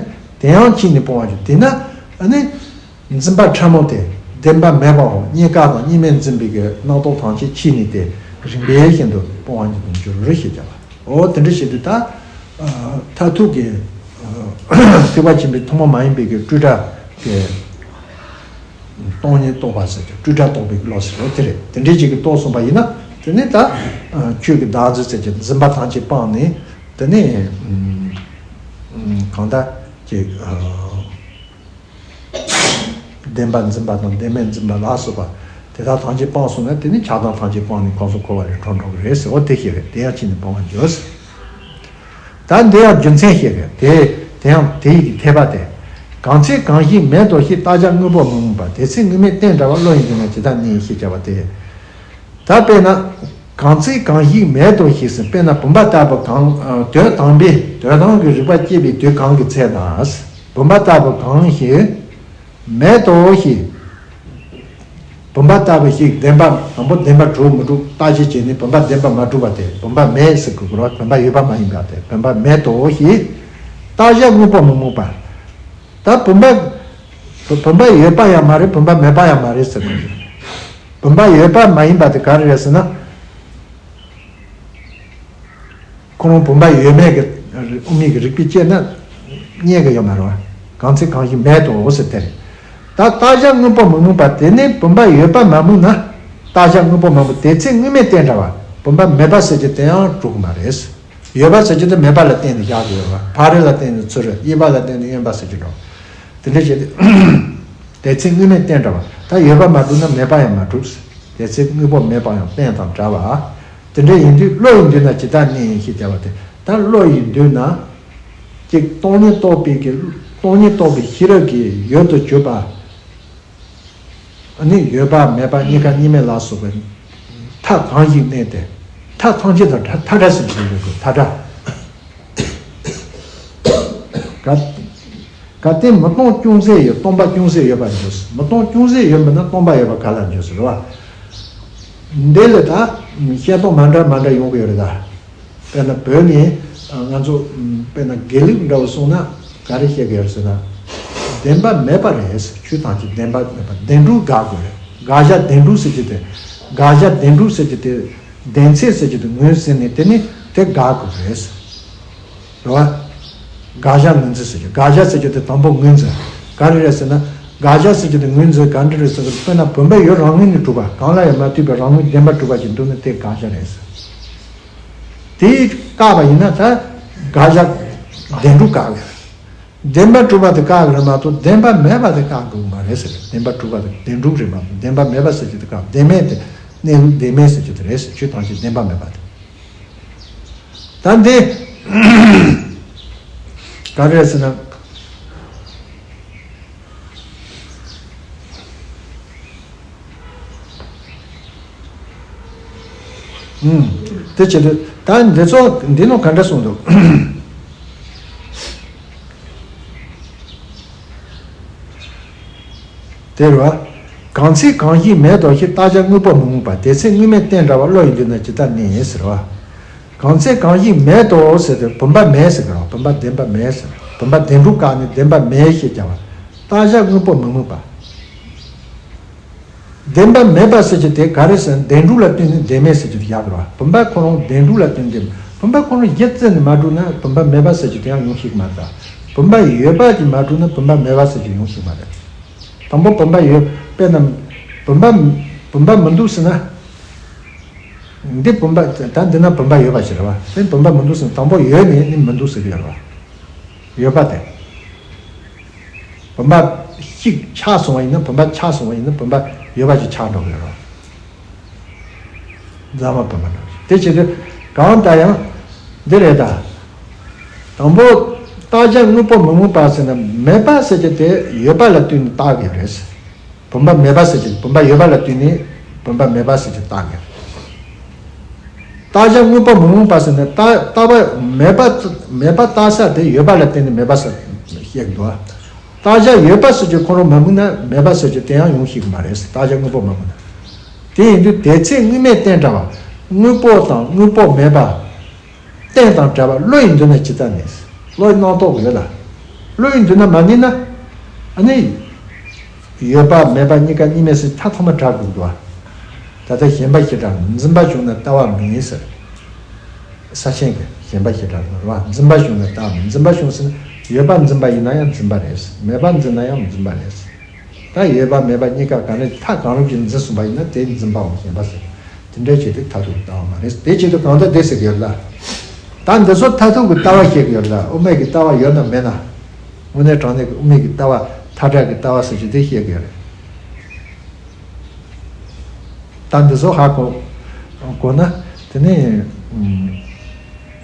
དེ་ཡང་ཕྱིས་ནས་སྤོང་བར་འགྱུར། དེས་ན་ཨ་ནི། འཛིན་པ་ཕྲ་མོ་དེ་བདེན་པ་མེད་པའོ། རྙེད་དཀའ་དང་རྙེད་མེད་འཛིན་པའི་གི་རྣམ་རྟོག་ཐམས་ཅད་ཕྱིས་ནས་དེ་རིམ་པས་བཞིན་དུ་སྤོང་བ་ཉིད་དུ་འགྱུར་ཞེས་བྱ་བ། འོ་དེ་འདྲ་བྱེད་དུས་ད། མཐར་ཐུག་གི་ཐེག་པ་ཆེན་པོའི་ཐུན་མོང་མ་ཡིན་པའི་གི་སྤྲོས་བྲལ་གྱི་སྟོང་ཉིད་རྟོགས་པ་ཟེར་གྱི་སྤྲོས་བྲལ་རྟོགས་པའི་གི་བློ་ཟེར་བ་དེ་རེད། དེ་འདྲའི་ཅིག་གི་རྟོགས་སོང་བ་ཡིན་ན། དེ་ནས་ད་ཆོས་ཀྱི་བདག་འཛིན་ཟེར་གྱི་འཛིན་པ་ཐམས་ཅད་སྤངས་ནས། དེ་ནས་གང་ལྟར་ཅིག་བདེན་པ་འཛིན་པ་དང་བདེན་མེད་འཛིན་པ་ལ་སོགས་པ་དེ་དག་ཐམས་ཅད་སྤངས་སོང་ན། དེ་ནི་ཆགས་སྡང་ཐམས་ཅད་སྤངས་ནས་གོང་དུ་འཁོར་བ་ལས་གྲོལ་འགྲོ་གི་རེད་ཟེར། འོ་དེ་ཤེས་རེད། དེ་ཡང་ཕྱིས་ནས་སྤོང་བར་འགྱུར། ད་འདི་ཡང་རྒྱུ་མཚན་ཤེས་རེད་དེ། དེ་ཡང་དེ་ཡི་གི་འཐད་པ་སྟེ། གང་ཚེ་གང་ཞིག་མེད་དོ་ཞེས། རྟག་བཞག་དངོས་པོ་མི་རྨོངས་པ། དེ་ཚེ་དངོས་མེད་བསྟེན་འདྲ་བ། བློ་ཡི་མདུན་ན་ཇི་ལྟར་གནས་ཡིན་ཞེས་བྱ་བ་སྟེ། ད་དཔེར་ན། གང་ཚེ་གང་ཞིག་མེད་དོ་ཞེས་ཟེར། དཔེར་ན་བུམ་པ་ལྟ་བུ་གང་། དོན་དམ་པའི་དོན་དམ་གྱི་རིག་པ་སྐྱེས་པའི་དུས་གང་གི་ཚེ་ན། བུམ་པ་ལྟ་བུ་གང་ཞིག་མེད་དོ་ཞེས། བུམ་པ་ལྟ་བུ་ཞིག་བདེན་པ་དང་པོ་བདེན་པ་གྲུབ་མི་གྲུབ་བརྟག་དཔྱད་བྱས་ནས་བུམ་པ་བདེན་པ་མ་གྲུབ་པ་དེ་བུམ་པ་མེད་ཟེར་དགོས་རེད། བུམ་པ་ཡོད་པ་མ་ཡིན་པ་དེ་བུམ་པ་མེད་དོ་ཞེས། རྟག་བཞག་དངོས་པོ་མི་རྨོངས་པ། ད་བུམ་པ། བུམ་པ་ཡོད་པ་ཡང་མ་རེད། བུམ་པ་མེད་པ་ཡང་མ་རེད་ཟེར་དགོས་རེད། བུམ་པ་ཡོད་པ་མ་ཡིན་པ་དེ་ག་རེ་རེད་ཟེར་ན། ཁོ་རང་བུམ་པ་ཡོད་མེད་ཀྱི་དབུ་མའི་གི་རིགས་པས་དཔྱད་ན་རྙེད་གི་ཡོད་མ་རེད་བ། གང་ཚེ་གང་ཞིག་མེད་དོ་ཟེར་དེ་རེད། ད་རྟག་བཞག་དངོས་པོ་མི་རྨོངས་པ་དེ་ནི་བུམ་པ་ཡོད་པ་མ་རྨོངས་ན། རྟག་བཞག་དངོས་པོ་མ་རྨོངས་དེ་ཚེ་དངོས་མེད་བསྟེན་འདྲ་བ། བུམ་པ་མེད་པ་ཟེར་རྒྱུ་དེ་ཡང་གྲུབ་གི་མ་རེད། ཡོད་པ་ཟེར་རྒྱུ་དེ་མེད་པ་ལ་བརྟེན་ནས་བཞག་གི་ཡོད་པ། ཕ་རོལ་ལ་བརྟེན་ནས་ཚུར་རེད། གཡས་པ་ལ་བརྟེན་ནས་གཡོན་པ་ཟེར་རྒྱུ་འགྲོ། དེ་འདྲ་བྱས་ཏེ། དེ་ཚེ་དངོས་མེད་བསྟེན་འདྲ་བ། ད་ཡོད་པ་མ་གྲུབ་ན་མེད་པ་ཡང་མ་གྲུབ། དེ་ཚེ་དངོས་པོ་མེད་པ་ཡང་བསྟེན་དང་འདྲ་བ། དེ་འདྲ་ཡིན་དུས་བློ་ཡི་མདུན་ན་ཇི་ལྟར་གནས་ཡིན་ཞེས་བྱ་བ་དེ། ད་བློ་ཡི་མདུན་ན། ཅིག་སྟོང་ཉིད་རྟོགས་པའི་གི་སྟོང་ཉིད་རྟོགས་པའི་ཤེས་རབ་ཀྱི་ཡུལ་དུ་གྱུར་པ། ཨ་ནི་ཡོད་པ་མེད་པ་རྙེད་དཀའ་རྙེད་མེད་ལ་སོགས་པའི་མཐའ་གང་ཞིག་གནས་ཏེ། མཐའ་ཐམས་ཅད་དང་མཐའ་བྲལ་ཟེར་གྱི་ཡོད་དགོས། མཐའ་བྲལ། གལ་ཏེ་མི་སྟོང་ཅུང་ཟད་ཡོད། སྟོང་པ་ཅུང་ཟད་ཡོད་པར་འགྱུར། མི་སྟོང་ཅུང་ཟད་ཡོད་མིན་ན་སྟོང་པ་ཡོད་པར་ག་ལ་འགྱུར་ཟེར་བ། འདི་ལ་ད་བཤད་སྟངས་མ་འདྲ་མ་འདྲ་ཡོང་གི་ཡོད་རེད་ད། དཔེར་ན་བོད་ནས་ང་ཚོ་དཔེར་ན་དགེ་ལུགས་འདྲ་བོ་སོང་ན་ག་རེ་བཤད་གི་ཡོད་ཟེར་ན། བདེན་པ་མེད་པ་རེད། ཆོས་ཐམས་ཅད་བདེན་པ་མེད་པ། བདེན་གྲུབ་དགག་དགོས་རེད། དགག་བྱ་བདེན་གྲུབ་ཟེར་གྱི་དེ། དགག་བྱ་བདེན་གྲུབ་ཟེར་གྱི་དེ། བདེན་ཚིག་ཟེར་གྱི་དེ་ངོས་ཟིན་ནས་དེ་ནི་དེ་དགག་དགོས་རེད། རེད་བ། དགག་བྱ་ངོས་འཛིན་ཟེར་གྱི། དགག་བྱ་ཟེར་གྱི་དེ་དང་པོ་ངོས་འཛིན། ག་རེ་རེད་ཟེར་ན། དགག་བྱ་ཟེར་གྱི་དེ་ངོས་འཛིན་ག་འདྲ་རེད་ཟེར་ན། དཔེར་ན་བུམ་པའི་ཡུལ་རང་ངོས་ནས་གྲུབ་པ། གང་ལ་ཡང་མ་ལྟོས་པའི་རང་ངོས་བདེན་པར་གྲུབ་པ་ཞིག་འདུག་ན་དེ་དགག་བྱ་རེད་ཟེར། དེ་བཀག་པ་ཡིན་ན་ད་དགག་བྱ་བདེན་གྲུབ་བཀག་གི་རེད། བདེན་པར་གྲུབ་པ་དེ་བཀག་གི་རེད་མ་གཏོགས་བདེན་པ་མེད་པ་དེ་བཀག་དགོས་མ་རེད་ཟེར། བདེན་པར་གྲུབ་པ་དེ་བདེན་གྲུབ་རེད་མ་གཏོགས་བདེན་པ་མེད་པ་ཟེར་རྒྱུ་དེ་བཀག་བདེན་མེད་དེ་གནས་ལུགས་བདེན་མེད་ཟེར་རྒྱུ་དེ་རེད་ཟེར། ཆོས་ཐམས་ཅད་བདེན་པ་མེད་པ་དེ། ད་འདི་ག་རེ་ཟེར་ན། ཨུམ། དེ་བྱེད་དུས་ད་འདི་ཚོ་འདི་ནང་ག་འདྲ་གསུངས་འདུག་དེ་རེད་བ། གང་ཚེ་གང་ཞིག་མེད་དོ་ཞེས། རྟག་བྱ་དངོས་པོ་མི་རྨོངས་པ། དེ་ཚེ་དངོས་མེད་རྟེན་འདྲ་བ། བློ་ཡི་མདུན་ན་ཇི་ལྟར་གནས་ཟེར་བ། གང་ཚེ་གང་ཞིག་མེད་དོ་ཟེར་ཏེ་བུམ་པ་མེད་ཟེར་གི་རེད་བ། བུམ་པ་བདེན་པ་མེད་ཟེར། བུམ་པ་བདེན་གྲུབ་བཀག་ནས་བདེན་པ་མེད་ཞེས་བྱ་བ། རྟག་བྱ་དངོས་པོ་མི་རྨོངས་པ། བདེན་པ་མེད་པ་ཟེར་གྱི་དེ་ག་རེ་ཟེར་ན། བདེན་གྲུབ་ལ་ལྟོས་ནས་བདེན་མེད་ཟེར་གྱི་དེ་ཡག་གི་རེད་བ། བུམ་པ་ཁོ་རང་བདེན་གྲུབ་ལ་ལྟོས་ནས་བདེན། བུམ་པ་ཁོ་རང་གཞི་རྩ་ནས་མ་གྲུབ་ན་བུམ་པ་མེད་པ་ཟེར་གྱི་དེ་ཡང་ཡོང་ཤེས་ཀྱི་མ་རེད། བུམ་པ་ཡོད་པ་ཅིག་མ་གྲུབ་ན་བུམ་པ་མེད་པ་ཟེར་གྱི་ཡོང་ཤེས་མ་རེད། དང་པོ་བུམ་པ་ཡོད། དཔེར་ན། བུམ་པ། བུམ་པ་མི་འདུག་ཟེར་ན། འདི་བུམ་པ། ད་འདི་ན་བུམ་པ་ཡོད་པ་ཞིག་རེད་བ། དེ་བུམ་པ་མི་འདུག་ཟེར་ན་དང་པོ་ཡོད་ནས་ནི་མི་འདུག་ཟེར་གི་ཡོད་རེད་བ། ཡོད་པ་དེ། བུམ་པ་གཅིག་ཆག་སོང་བ་ཡིན་ན། བུམ་པ་ཆག་སོང་བ་ཡིན་ན་བུམ་པ་ཡོད་པ་ཞིག་ཆགས་འགྲོ་གི་ཡོད་རེད་བ། རྫ་མ་བུམ་པ་འདྲ་བ་ཞིག་དེ་བྱེད་དུས་གང་ལྟར་ཡང་འདི་རེད་ད། དང་པོ། རྟག་བྱ་དངོས་པོ་མི་རྨོངས་པ་ཟེར་ན་མེད་པ་ཟེར་གྱི་དེ་ཡོད་པ་ལ་ལྟོས་ནས་བཏགས་ཡོད་རེད། བུམ་པ་མེད་པ་ཟེར་གྱི་བུམ་པ་ཡོད་པ་ལ་ལྟོས་ནས་བུམ་པ་མེད་པ་ཟེར་གྱི་བཏགས་ཡོད་རེད། རྟག་བྱ་དངོས་པོ་མི་རྨོངས་པ་ཟེར་ན་རྟག་རྟག་པ་མེད་པ་མེད་པ་རྟག་ས་དེ་ཡོད་པ་ལ་བརྟེན་ནས་མེད་པ་ཟེར་བཤད་འདུག་རྟག་བྱ་ཡོད་པ་ཟེར་གྱི་ཁོ་རང་མ་རྨོངས་ན་མེད་པ་ཟེར་གྱི་དེ་ཡང་ཡོང་ཤེས་ཀྱི་མ་རེད། རྟག་བྱ་དངོས་པོ་མ་རྨོངས་ན། དེ་ཡིན་དུས་དེ་ཚེ་དངོས་མེད་རྟེན་འདྲ་བ། དངོས་པོ་དང་དངོས་པོ་མེད་པ། རྟེན་དང་བྲལ་བ་བློ་ཡི་མདུན་ན་ཇི་ལྟར་གནས། བློ་ཡི་རྣམ་རྟོག་ཡོད་ལ། བློ་ཡི་མདུན་ན་མ་གནས་ན། ཨ་ནི། ཡོད་པ་མེད་པ་གཉིས་ཀ་གཉིས་མེད་ཟེར་ཐ་ཐོག་མ་གྲགས་དགོས་འདུག་ད་ལྟ་ཞེན་པ་ཞེ་དྲག་འཛིན་པ་བྱུང་ན་ལྟ་བ་མིན་ཟེར། ས་ཆེན་གྱི་ཞེན་པ་ཞེ་དྲག་རེད་བ། འཛིན་པ་བྱུང་ན་ལྟ་བ་མིན། འཛིན་པ་བྱུང་ཟེར་ན་ཡོད་པ་འཛིན་པ་ཡིན་ན་ཡང་འཛིན་པ་རེད། མེད་པ་འཛིན་ན་ཡང་འཛིན་པ་རེད། ད་ཡོད་པ་མེད་པ་གཉིས་ཀ་ག་ནས་མཐའ་གང་རུང་གིས་འཛིན་སོང་བ་ཡིན་ན་དེ་འཛིན་པའམ་ཞེན་པ་ཟེར། དེ་འདྲའི་ཆེད་དུ་མཐར་ཐུག་གི་ལྟ་བ་མ་རེད། དེ་ཆེད་དུ་གང་ལྟར་དེ་ཟེར་གི་ཡོད་ལ། ད་འདི་ཚོ་མཐར་ཐུག་གི་ལྟ་བ་བཤད་གི་ཡོད་ལ། དབུ་མའི་གི་ལྟ་བ་ཡོད་ན་མེད་ན། དངོས་གནས་དྲང་གནས་ཀྱི་དབུ་མའི་གི་ལྟ་བ་མཐའ་དག་གི་ལྟ་བ་ཟེར་གྱི་དེ་བཤད་གི་ཡོད་རེད། ད་འདི་ཚོ་ཧ་གོ་གོ་ན་དེ་ནས་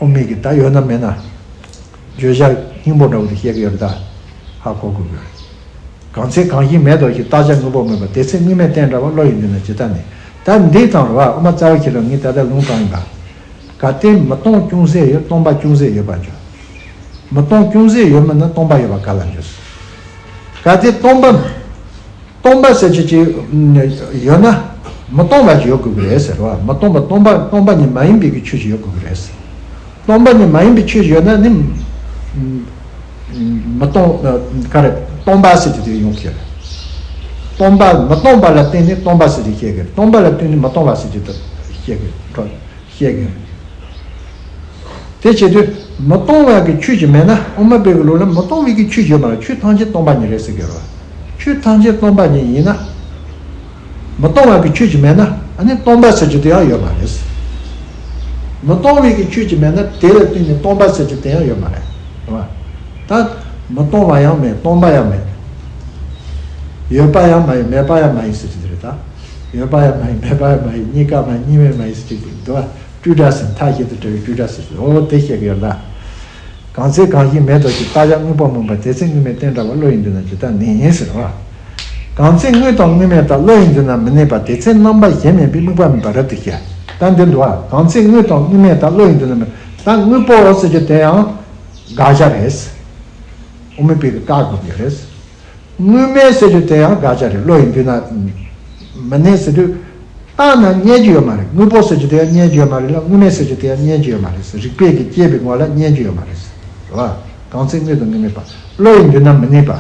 ཨུམ། དབུ་མའི་གི་ད་ཡོད་ན་མེད་ན་བརྗོད་བྱ་སྙིང་པོ་འདྲ་བོ་དེ་བཤད་གི་ཡོད་རེད། ད་ཧ་གོ་དགོས་གི་རེད། གང་ཚེ་གང་ཞིག་མེད་དོ་ཞེས། རྟག་བྱ་དངོས་པོ་མིན་པ། དེ་ཚེ་དངོས་མེད་རྟེན་འདྲ་བ། བློ་ཡི་མདུན་ན་ཇི་ལྟར་གནས། ད་འདི་དང་རེད་བ། དབུ་མ་རྩ་བ་ཤེས་རབ་ངས་ད་ལྟ་ལུང་དྲངས་ཡིན་པ། གལ་ཏེ་མི་སྟོང་ཅུང་ཟད་ཡོད། སྟོང་པ་ཅུང་ཟད་ཡོད་པར་འགྱུར། མི་སྟོང་ཅུང་ཟད་ཡོད་མིན་ན་སྟོང་པ་ཡོད་པ་ག་ལ་འགྱུར། གལ་ཏེ་སྟོང་པ། སྟོང་པ་ཟེར་གྱི་ཅིག་ཡོད་ན་མི་སྟོང་པ་ཅིག་ཡོད་དགོས་ཀྱི་རེད་ཟེར་བ། མི་སྟོང་པ་སྟོང་པ་སྟོང་པ་ཉིད་མ་ཡིན་པའི་གི་ཆོས་ཅིག་ཡོད་དགོས་ཀྱི་རེད་ཟེར། སྟོང་པ་ཉིད་མ་ཡིན་པའི་ཆོས་ཅིག་ཡོད་ན་ནི། མི་སྟོང་། ག་རེ། སྟོང་པ་ཟེར་གྱི་དེ་ཡོང་གི་རེད། སྟོང་པ་མི་སྟོང་པ་ལ་བརྟེན་ནས་སྟོང་པ་ཟེར་གྱི་བཤད་གི། སྟོང་པ་ལ་བརྟེན་ནས་མི་སྟོང་པ་ཟེར་གྱི་དེ་བཤད་གི་འགྲོ། བཤད་གི། དེ་བྱེད་དུས་མི་སྟོང་བ་གི་ཆོས་ཅིག་མེད་ན། དབུ་མ་པའི་གི་ལུགས་ལ་མི་སྟོང་བའི་གི་ཆོས་ཅིག་ཡོད་མ་རེད། ཆོས་ཐམས་ཅད་སྟོང་པ་ཉིད་རེད་ཟེར་གི་རེད། ཆོས་ཐམས་ཅད་སྟོང་པ་ཉིད་ཡིན་ན། མི་སྟོང་བ་གི་ཆོས་ཅིག་མེད་ན་ཨ་ནི་སྟོང་པ་ཟེར་རྒྱུ་དེ་ཡང་ཡོད་མ་རེད། མི་སྟོང་བའི་གི་ཆོས་ཅིག་མེད་ན་དེ་ལ་བརྟེན་ནས་སྟོང་པ་ཟེར་རྒྱུ་དེ་ཡང་ཡོད་མ་རེད། རེད་བ། ད་མི་སྟོང་བ་ཡང་མེད། སྟོང་པ་ཡང་མེད། ཡོད་པ་ཡང་མ་ཡིན། མེད་པ་ཡང་མ་ཡིན་ཟེར་རྒྱུ་དེ་རེད་ད། ཡོད་པ་ཡང་མ་ཡིན། མེད་པ་ཡང་མ་ཡིན། གཉིས་ཀ་མ་ཡིན། གཉིས་མེད་མ་ཡིན་ཟེར་རྒྱུ་དེ་འདུག་བ། སྤྲོས་བྲལ་ཟེར། མཐའ་གཞན་དང་བྲལ་བའི་སྤྲོས་བྲལ་ཟེར། འོ་དེ་བཤད་གི་ཡོད་ལ། གང་ཚེ་གང་ཞིག་མེད་དོ་ཞེས། རྟག་བྱ་དངོས་པོ་མིན་པ། དེ་ཚེ་དངོས་མེད་རྟེན་འདྲ་བ། བློ་ཡི་མདུན་ན་ཇི་ལྟར་གནས་ཟེར་བ། གང་ཚེ་དངོས་དང་དངོས་མེད་དག་བློ་ཡི་མདུན་ན་མི་གནས་པ། དེ་ཚེ་རྣམ་པ་གཞན་མིན་པས། དམིགས་པ་མེད་པ་རབ་ཏུ་ཤེས། ད་འདི་འདུག་བ། གང་ཚེ་དངོས་དང་དངོས་མེད་དག་བློ་ཡི་མདུན་ན་མི། ད་དངོས་པོ་ཟེར་རྒྱུ་དེ་ཡང་དགག་བྱ་རེད། དབུ་མའི་དཔེ་གི་བཀག་དགོས་ཀྱི་རེད། དངོས་མེད་ཟེར་རྒྱུ་དེ་ཡང་དགག་བྱ་རེད། བློ་ཡི་མདུན་ན་མི་གནས་ཟེར་དུས། བཏང་ན་རྙེད་རྒྱུ་ཡོད་མ་རེད། དངོས་པོ་ཟེར་རྒྱུ་དེ་ཡང་རྙེད་རྒྱུ་ཡོད་མ་རེད་ལ། དངོས་མེད་ཟེར་རྒྱུ་དེ་ཡང་རྙེད་རྒྱུ་ཡོད་མ་རེད་ཟེར། རིགས་པས་ཀྱིས་དཔྱད་པའི་ངོ་ལ་རྙེད་རྒྱུ་ཡོད་མ་རེད་ཟེར། རེད་བ། གང་ཚེ་དངོས་དང་དངོས་མེད་པ། བློ་ཡི་མདུན་ན་མི་གནས་པ།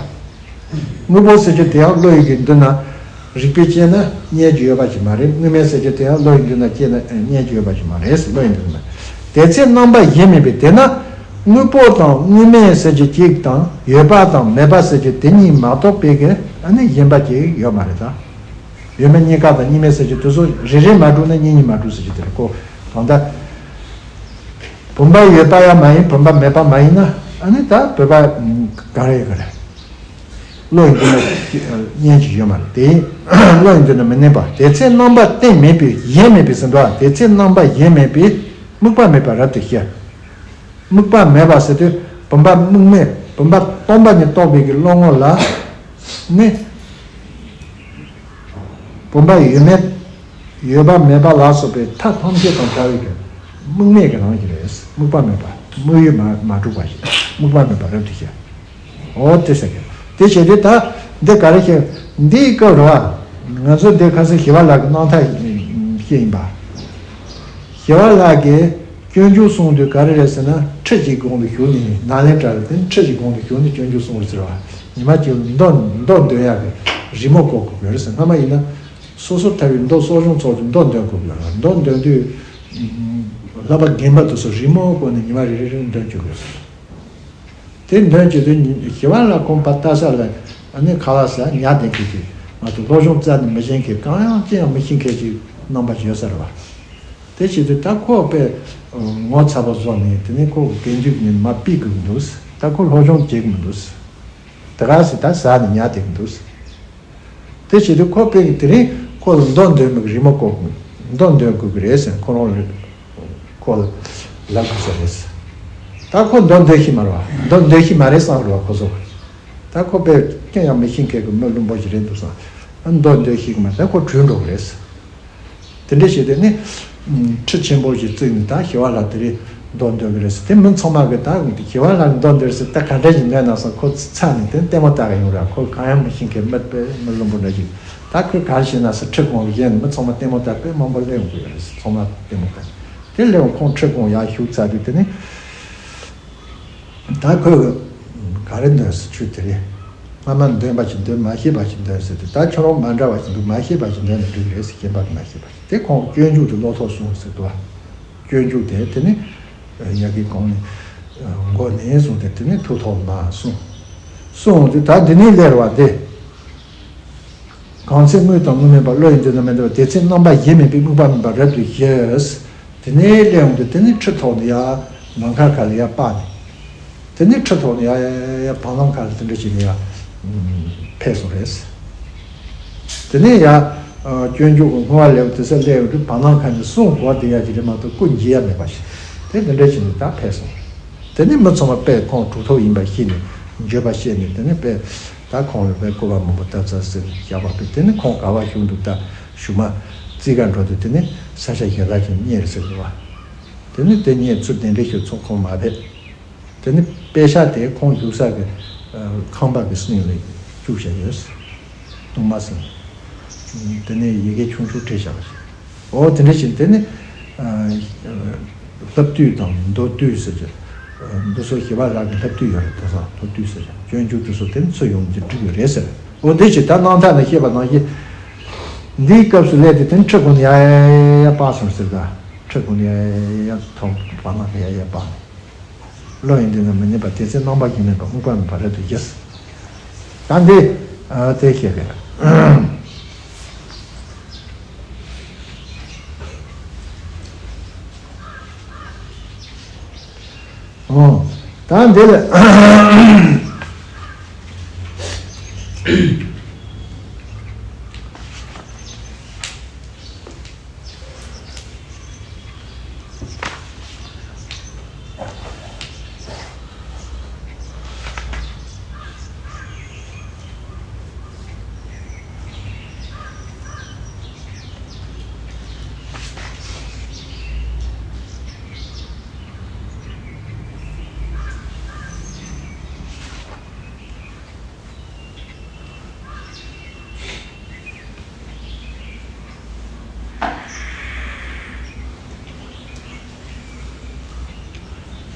དངོས་པོ་ཟེར་རྒྱུ་དེ་ཡང་བློ་ཡི་གི་མདུན་ན་རིགས་པས་དཔྱད་ན་རྙེད་རྒྱུ་ཡོད་པ་ཞིག་མ་རེད། དངོས་མེད་ཟེར་རྒྱུ་དེ་ཡང་བློ་ཡི་མདུན་ན་དཔྱད་ན་རྙེད་རྒྱུ་ཡོད་པ་ཞིག་མ་རེད་ཟེར། བློ་ཡི་མདུན་ན། དེ་ཚེ་རྣམ་པ་གཞན་མེད་པས། དེས་ན་དངོས་པོ་དང་དངོས་མེད་ཟེར་རྒྱུ་གཅིག་དང་ཡོད་པ་དང་མེད་པ་ཟེར་རྒྱུ་དེ་གཉིས་མ་གཏོགས་པའི་གི་ཨ་ནི་གཞན་པ་གཅིག་ཡོད་མ་རེད་ད། ཡོད་མེད་གཉིས་ཀ་དང་གཉིས་མེད་ཟེར་རྒྱུ་དེ་ཚོ་རེ་རེ་མ་གྲུབ་ན་གཉིས་གཉིས་མ་གྲུབ་ཟེར་རྒྱུ་དེ་རེད་ཀོ། གང་ལྟར་བུམ་པ་ཡོད་པ་ཡང་མ་ཡིན། བུམ་པ་མེད་པ་མ་ཡིན་ན་ཨ་ནི་ད་བོད་པ་ག་རེ་ཡོད་ག་རེ། བློ་ཡི་མདུན་ན་རྙེད་རྒྱུ་ཡོད་མ་རེད་དེ། བློ་ཡི་མདུན་ན་མི་གནས་པ། དེ་ཚེ་རྣམ་པ་གཏན་མེད་པས། གཞན་མེད་པས་ཟེར་འདུག་བ། དེ་ཚེ་རྣམ་པ་གཞན་མེད་པས། དམིགས་པ་མེད་པ་རབ་ཏུ་ཤེས། དམིགས་པ་མེད་པ་ཟེར་དུས་བུམ་པ་དམིགས་མེད། བུམ་པ་སྟོང་པ་ཉིད་རྟོགས་པའི་གི་བློ་ངོ་ལ་ནི། བུམ་པ་ཡོད་མེད། ཡོད་པ་མེད་པ་ལ་སོགས་པའི་མཐའ་ཐམས་ཅད་དང་བྲལ་བའི་གི་དམིགས་མེད་ཀྱི་རང་བཞིན་རེད། དམིགས་པ་མེད་པ། དམིགས་ཡུལ་མ་མ་གྲུབ་པ་ཞིག་དམིགས་པ་མེད་པ་རབ་ཏུ་ཤེས། འོ་དེ་ཟེར་གི། དེ་བྱས་ཏེ་ད་ འདི་ག་རེ་བཤད། འདིའི་སྐབས་རེད་བ། ང་ཚོ་འདི་ཁ་སང་ཞི་བ་ལྷ་གི་རྣམ་ཐར་བཤད་ཡིན་པ། ཞི་བ་ལྷ་གིས་སྤྱོད་འཇུག་གསུངས་དུས་ག་རེ་རེད་ཟེར་ན། ཁྲི་གཅིག་གོང་དུ་བཞུགས་ནས། ནཱ་ལེནྡྲ་ལ་དེ་ཁྲི་གཅིག་གོང་དུ་བཞུགས་ནས་སྤྱོད་འཇུག་གསུངས་རེད་ཟེར་བ། ཉི་མ་གཅིག་ལ་མདོ་མདོ་འདོན་ཡག་གི་རི་མོ་བརྐོ་དགོས་ཀྱི་རེད་ཟེར། སྔ་མ་ཡིན་ན་སོ་སོར་ཐར་པའི་མདོ་གསོ་སྦྱོང་ཚོགས་ཀྱི་མདོ་འདོན་དགོས་ཀྱི་ཡོད་རེད། མདོ་འདོན་དུས་བསླབ་པ་རྒན་པ་དེ་ཚོ་རི་མོ་བརྐོས་ནས་ཉི་མ་རེ་རེ་རེ་འདོན་བཅུག་དགོས་ཟེར། དེ་འདོན་བྱེད་དུས་ཞི་བ་ལྷ་ཁོང་ཕར་ལྟ་ས་ལ། ཨ་ནི་ཁ་ལག་ཟ་ཉལ་བསྡད་མཁན་གྱི། ང་ཚོ་སློབ་སྦྱོང་རྩ་ནས་མི་ཤེས་མཁན། གང་ཡང་ཅི་ཡང་མི་ཤེས་མཁན་གྱི་རྣམ་པ་ཅིག་ཡོད་ས་རེད་བ། དེ་བྱེད་དུས་ད་ཁོ་དཔེ་ངོ་ཚ་པོ་བཟོ་ནས། དེ་ནས་ཁོ་གི་དགེ་འདུན་ནས་མར་ཕུད་དགོས་ཀྱི་འདུག། ད་ཁོ་སློབ་སྦྱོང་བྱེད་ཀྱི་མི་འདུག། དེ་ག་ཟེ་ད་ཟ་ནས་ཉལ་བསྡད་ཀྱི་འདུག། དེ་བྱེད་དུས་ཁོ་དཔེ་གི་དེ་རིང་ཁོ་ལ་མདོ་འདོན་མི་གི་རི་མོ་བརྐོ། མདོ་འདོན་དགོས་ཀྱི་རེད་ཟེར། ཁོ་རང་ལ་ཁོ་ལ་ལབ་དགོས་ས་རེད། ད་ཁོ་མདོ་འདོན་ཤེས་མ་རེད་བ། མདོ་འདོན་ཤེས་མ་རེད་བསམ་རེད་བ་ཁོ་ཚོ། ད་ཁོ་དཔེ་ཅི་ཡང་མི་ཤེས་མཁན་གྱི་མི་བླུན་པོ་ཞིག་རེད་འདུག་བསམ། ཨ་མདོ་འདོན་ཤེས་ཀྱི་མ་རེད། ད་ཁོ་བྲོས་འགྲོ་གི་རེད། དེ་འདྲ་བྱས་དེ་ནི་ཁྲི་ཆེན་པོ་ཞིག་བརྩིགས་ནས། ད་ཞི་བ་ལྷ་དེ་རིང་མདོ་འདོན་གྱི་རེད་ཟེར། དེ་མི་ཚང་མ་གིས་ད་ཞི་བ་ལྷ་མདོ་འདོན་ཟེར། ད་ག་འདྲ་ཞིག་འདོན་ན་བསམ། ཁོ་ཚ་ནས་དེ་ལྟད་མོ་ལྟ་གི་ཡོང་ར། ཁོ་གང་ཡང་མི་ཤེས་མཁན་མི་དཔེ་མི་བླུན་པོ་འདྲ་ཞིག། ད་ཁོས་ག་རེ་བྱས་ན་ཟེར། ཁྲི་གོང་ལ་བཞེངས་ནས་མི་ཚང་མ་ལྟད་མོ་ལྟ། དཔེ་མང་པོ་སླེབས་ཡོང་གི་ཡོད་རེད་ཟེར། ཚང་མ་ལྟད་མོ་ལྟ། དེ་སླེབས་ཁོང་ཁྲི་གོང་ཡར་བཞུགས་ཚར་དུས་དེ་ནི། ད་ཁོས་ག་རེ་འདོན་ཟེར། ཆུ་དེ་རེད། སྔ་མ་འདོན་པ་ཞིག་འདོན། མ་ཤེས་པ་ཞིག་འདོན་ཟེར་དུས། ད་ཁྱོད་རང་མ་འདྲ་བ་ཞིག་འདུག། མ་ཤེས་པ་ཞིག་འདོན་ན་འགྲིག་རེད་ཟེར། གཞན་པ་གིས་མ་ཤེས་པ་ཞིག། དེ་ཁོང་སྤྱོད་འཇུག་ཏུ་བློ་ཐོག་གསུངས་ཟེར་འདུག་བ། སྤྱོད་འཇུག་དེ་དེ་ནི་ཡ་གི་གོང་ནས་མགོ་ནས་བཟུང་སྟེ། དེ་ནི་ཐུགས་ཐོག་མར་གསུངས། གསུངས་དུས་ད་འདི་ནས་སླེབས་པ་འདི། གང་ཚེ་དངོས་དང་དངོས་མེད་པ། བློ་ཡི་མདུན་དུ་མི་འདོར་བ། དེ་ཚེ་རྣམ་པ་གཞན་མེད་པའི། དམིགས་པ་མེད་པ་རབ་ཏུ་ཞི། དེ་ནས་སླེབས་ཡོང་དུས་དེ་ནི་ཁྲི་ཐོག་ནས་ཡར་ནམ་མཁའ་ཁ་ལ་ཡར་སྤར་ནས། དེ་ནི་ཁྲི་ཐོག་ནས་ཡར་ཡར་ཡར་བར་སྣང་ཁ་ལ་དེ་འདྲ་བྱས་ནས་ཡར་ཕེབས་སོང་རེད། དེ་ནས་ཡར་སྤྱོད་འཇུག་གི་བསྔོ་བ་ལེན་དུས་ས་སླེབས་ཡོང་དུས་བར་སྣང་ཁ་ནས་གསུང་གོ་བསྡད་ཡ་ཅིག་རེད་མ་གཏོགས་སྐུ་མཇལ་ཡ་མེད་པ་ཞིག། དེ་དེ་འདྲ་བྱས་ནས་ད་ཕེབས་སོང་། དེ་ནས་མི་ཚང་མ་དཔེ་ཁོང་གྲུབ་ཐོབ་ཡིན་པ་ཤེས་ནས། འགྱོད་པ་སྐྱེས་ནས། དེ་ནས་དཔེ་ད་ཁོང་ལ་དཔེ་སྐུར་བ་མང་པོ་བཏབ་ཚར་ཟེར་བཞག་པ་དཔེ། དེ་ནས་ཁོང་ག་པར་བཞུགས་འདུག། ད་གཞུག་མ་རྩིས་ཁ་འགྲོ་དུས་དེ་ནས་ས་ཆ་གཞན་དག་ཅིག་རྙེད་རེད་ཟེར་གི་བ། དེ་ནས་དེ་རྙེད་ཚུལ་དེ་འདྲ་ཞིག་ཚོ་ཁོང་མ་ཕེབས། དེ་ནི་དཔེ་ཤག་དེ་ཁོང་བཞུགས་ས་གི་ཨ་ཁང་པ་གི་སྲིང་ལ་བཅུག་བཞག་ཡོད། གཏོར་མ་སྲིང་། དེ་ནས་ཡི་གེ་ཆུང་ཆུང་བྲིས་བཞག་པ་ཞིག། འོ་དེ་འདྲ་ཞིག། དེ་ནི་ཨ་ལྷབ་བཏུས་དང་མདོ་བཏུས་ཟེར་གྱི། ཨ་འདི་ཚོ་ཞི་བ་ལྷ་གི་ལྷབ་བཏུས་ཡོད་རེད། དེང་སང་མདོ་བཏུས་ཟེར་གྱི། སྤྱོད་འཇུག་དེ་ཚོ་དེ་ནི་ཚུར་ཡོང་རྒྱུ་འགྲིག་ཡོད་རེད་ཟེར། འོ་དེ་ཞིག་ད་རྣམ་ཐར་ནས་བཤད་པ་ནང་བཞིན། འདིའི་སྐབས་སུ་སླེབས་ཏེ་དེ་ནི་ཁྲི་གོང་ནས་ཡར་ཡར་སྤར་སོང་ཟེར་ད། ཁྲི་གོང་ནས་ཡར་ཡར་ཡར་ཐོག་བར་སྣང་ནས་ཡར་ཡར་སྤར་ནས། བློ་ཡི་མདུན་དུ་མི་གནས་པ། དེ་ཚེ་རྣམ་པ་གཞན་མེད་པ། དམིགས་པ་མེད་པ་རབ་ཏུ་ཞི། ད་འདི་ཨ་དེ་བཤད་པས། ཨོ། ད་འདི་ལ།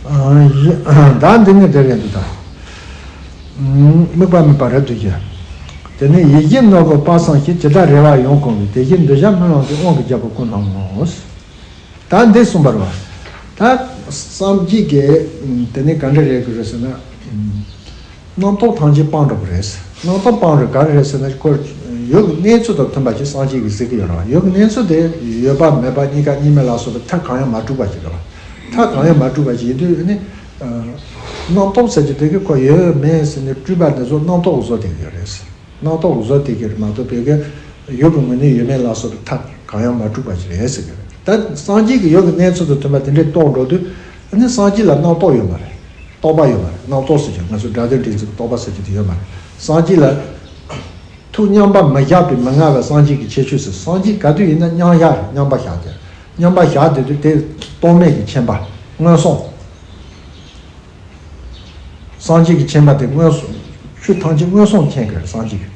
ཨ་ཡི་ད་འདི་ནི་དེ་རེད་འདུག་ད། དམིགས་པ་མེད་པ་རབ་ཏུ་ཞི། དེ་ནས་ཡིད་བཞིན་ནོར་བུ་དཔག་བསམ་ཤེས། ཇི་ལྟར་རེ་བ་ཡོངས་སྐོང་བའི། དེ་བཞིན་འདུ་བྱ་སྨོན་ལམ་གྱི། དབང་གི་རྒྱལ་པོ་ཀུན་བླང་ངོ་། ད་འདི་གསུངས་པ་རེད་བ། ད་སངས་རྒྱས་ཀྱི་དེ་ནས་ག་འདྲ་རེད་དགོས་རེད་ཟེར་ན། རྣམ་རྟོག་ཐམས་ཅད་སྤངས་འགྲོ་གི་རེད། རྣམ་རྟོག་སྤངས་རེད་ག་རེ་རེད་ཟེར་ན། ཁོ་ཡུལ་གྱི་གནས་ཚུལ་དང་མཐུན་པ་ཞིག་སངས་རྒྱས་ཀྱིས་གཟིགས་ཀྱི་ཡོད་རེད་བ། ཡུལ་གྱི་གནས་ཚུལ་དེ་ཡོད་པ་མེད་པ་གཉིས་ཀ་གཉིས་མེད་ལ་སོགས་པའི་མཐའ་གང་ཡང་མ་གྲུབ་པ་ཞིག་རེད་བ། མཐའ་གང་ཡང་མ་གྲུབ་པ་ཞིག་ཡིན་དུས་ནི། རྣམ་རྟོག་ཟེར་གྱི་དེ་གི་ཁོ་ཡོད་མེད་ཟེར་ནས་སྤྲུལ་པ་འདི་ཚོ་རྣམ་རྟོག་བཟོ་བསྡད་ཀྱི་ཡོད་རེད། རྣམ་རྟོག་བཟོ་བསྡད་ཀྱི་རེད་མ་གཏོགས་བོད་སྐད་ཡུལ་གྱི་ངོས་ནས་ཡོད་མེད་ལ་སོགས་པའི་མཐའ་གང་ཡང་མ་གྲུབ་པ་ཞིག་རེད་ཟེར་གྱི་རེད། ད་སངས་རྒྱས་ཀྱི་ཡུལ་གྱི་གནས་ཚུལ་དང་མཐུན་པ་དེ་འདྲས་རྟོགས་འགྲོ་དུས་ཨ་ནི་སངས་རྒྱས་ལ་རྣམ་རྟོག་ཡོད་མ་རེད། རྟོག་པ་ཡོད་མ་རེད། རྣམ་རྟོག་ཟེར་གྱི་ང་ཚོ་སྒྲ་དོན་འདྲེས་འཛིན་རྟོག་པ་ཟེར་གྱི་དེ་ཡོད་མ་རེད། སངས་རྒྱས་ལ་ཐུགས་མཉམ་པ་མི་བཞག་པའི་མི་མངའ་བའི་སངས་རྒྱས་ཀྱི་ཁྱད་ཆོས་ཟེར། སངས་རྒྱས་ག་དུས་ཡིན་ན་མཉམ་བཞག་རེད། མཉམ་པ་བཞག་སྟེ་མཉམ་པ་བཞག་བསྡད་དུས་དེ་རྟོག་མེད་ཀྱི་མཁྱེན་པ་མངོན་སུམ། སངས་རྒྱས་ཀྱི་མཁྱེན་པ་དེ་མངོན་སུམ། ཆོས་ཐམས་ཅད་མངོན་སུམ་མཁྱེན་གྱི་རེད་སངས་རྒྱས་ཀྱིས།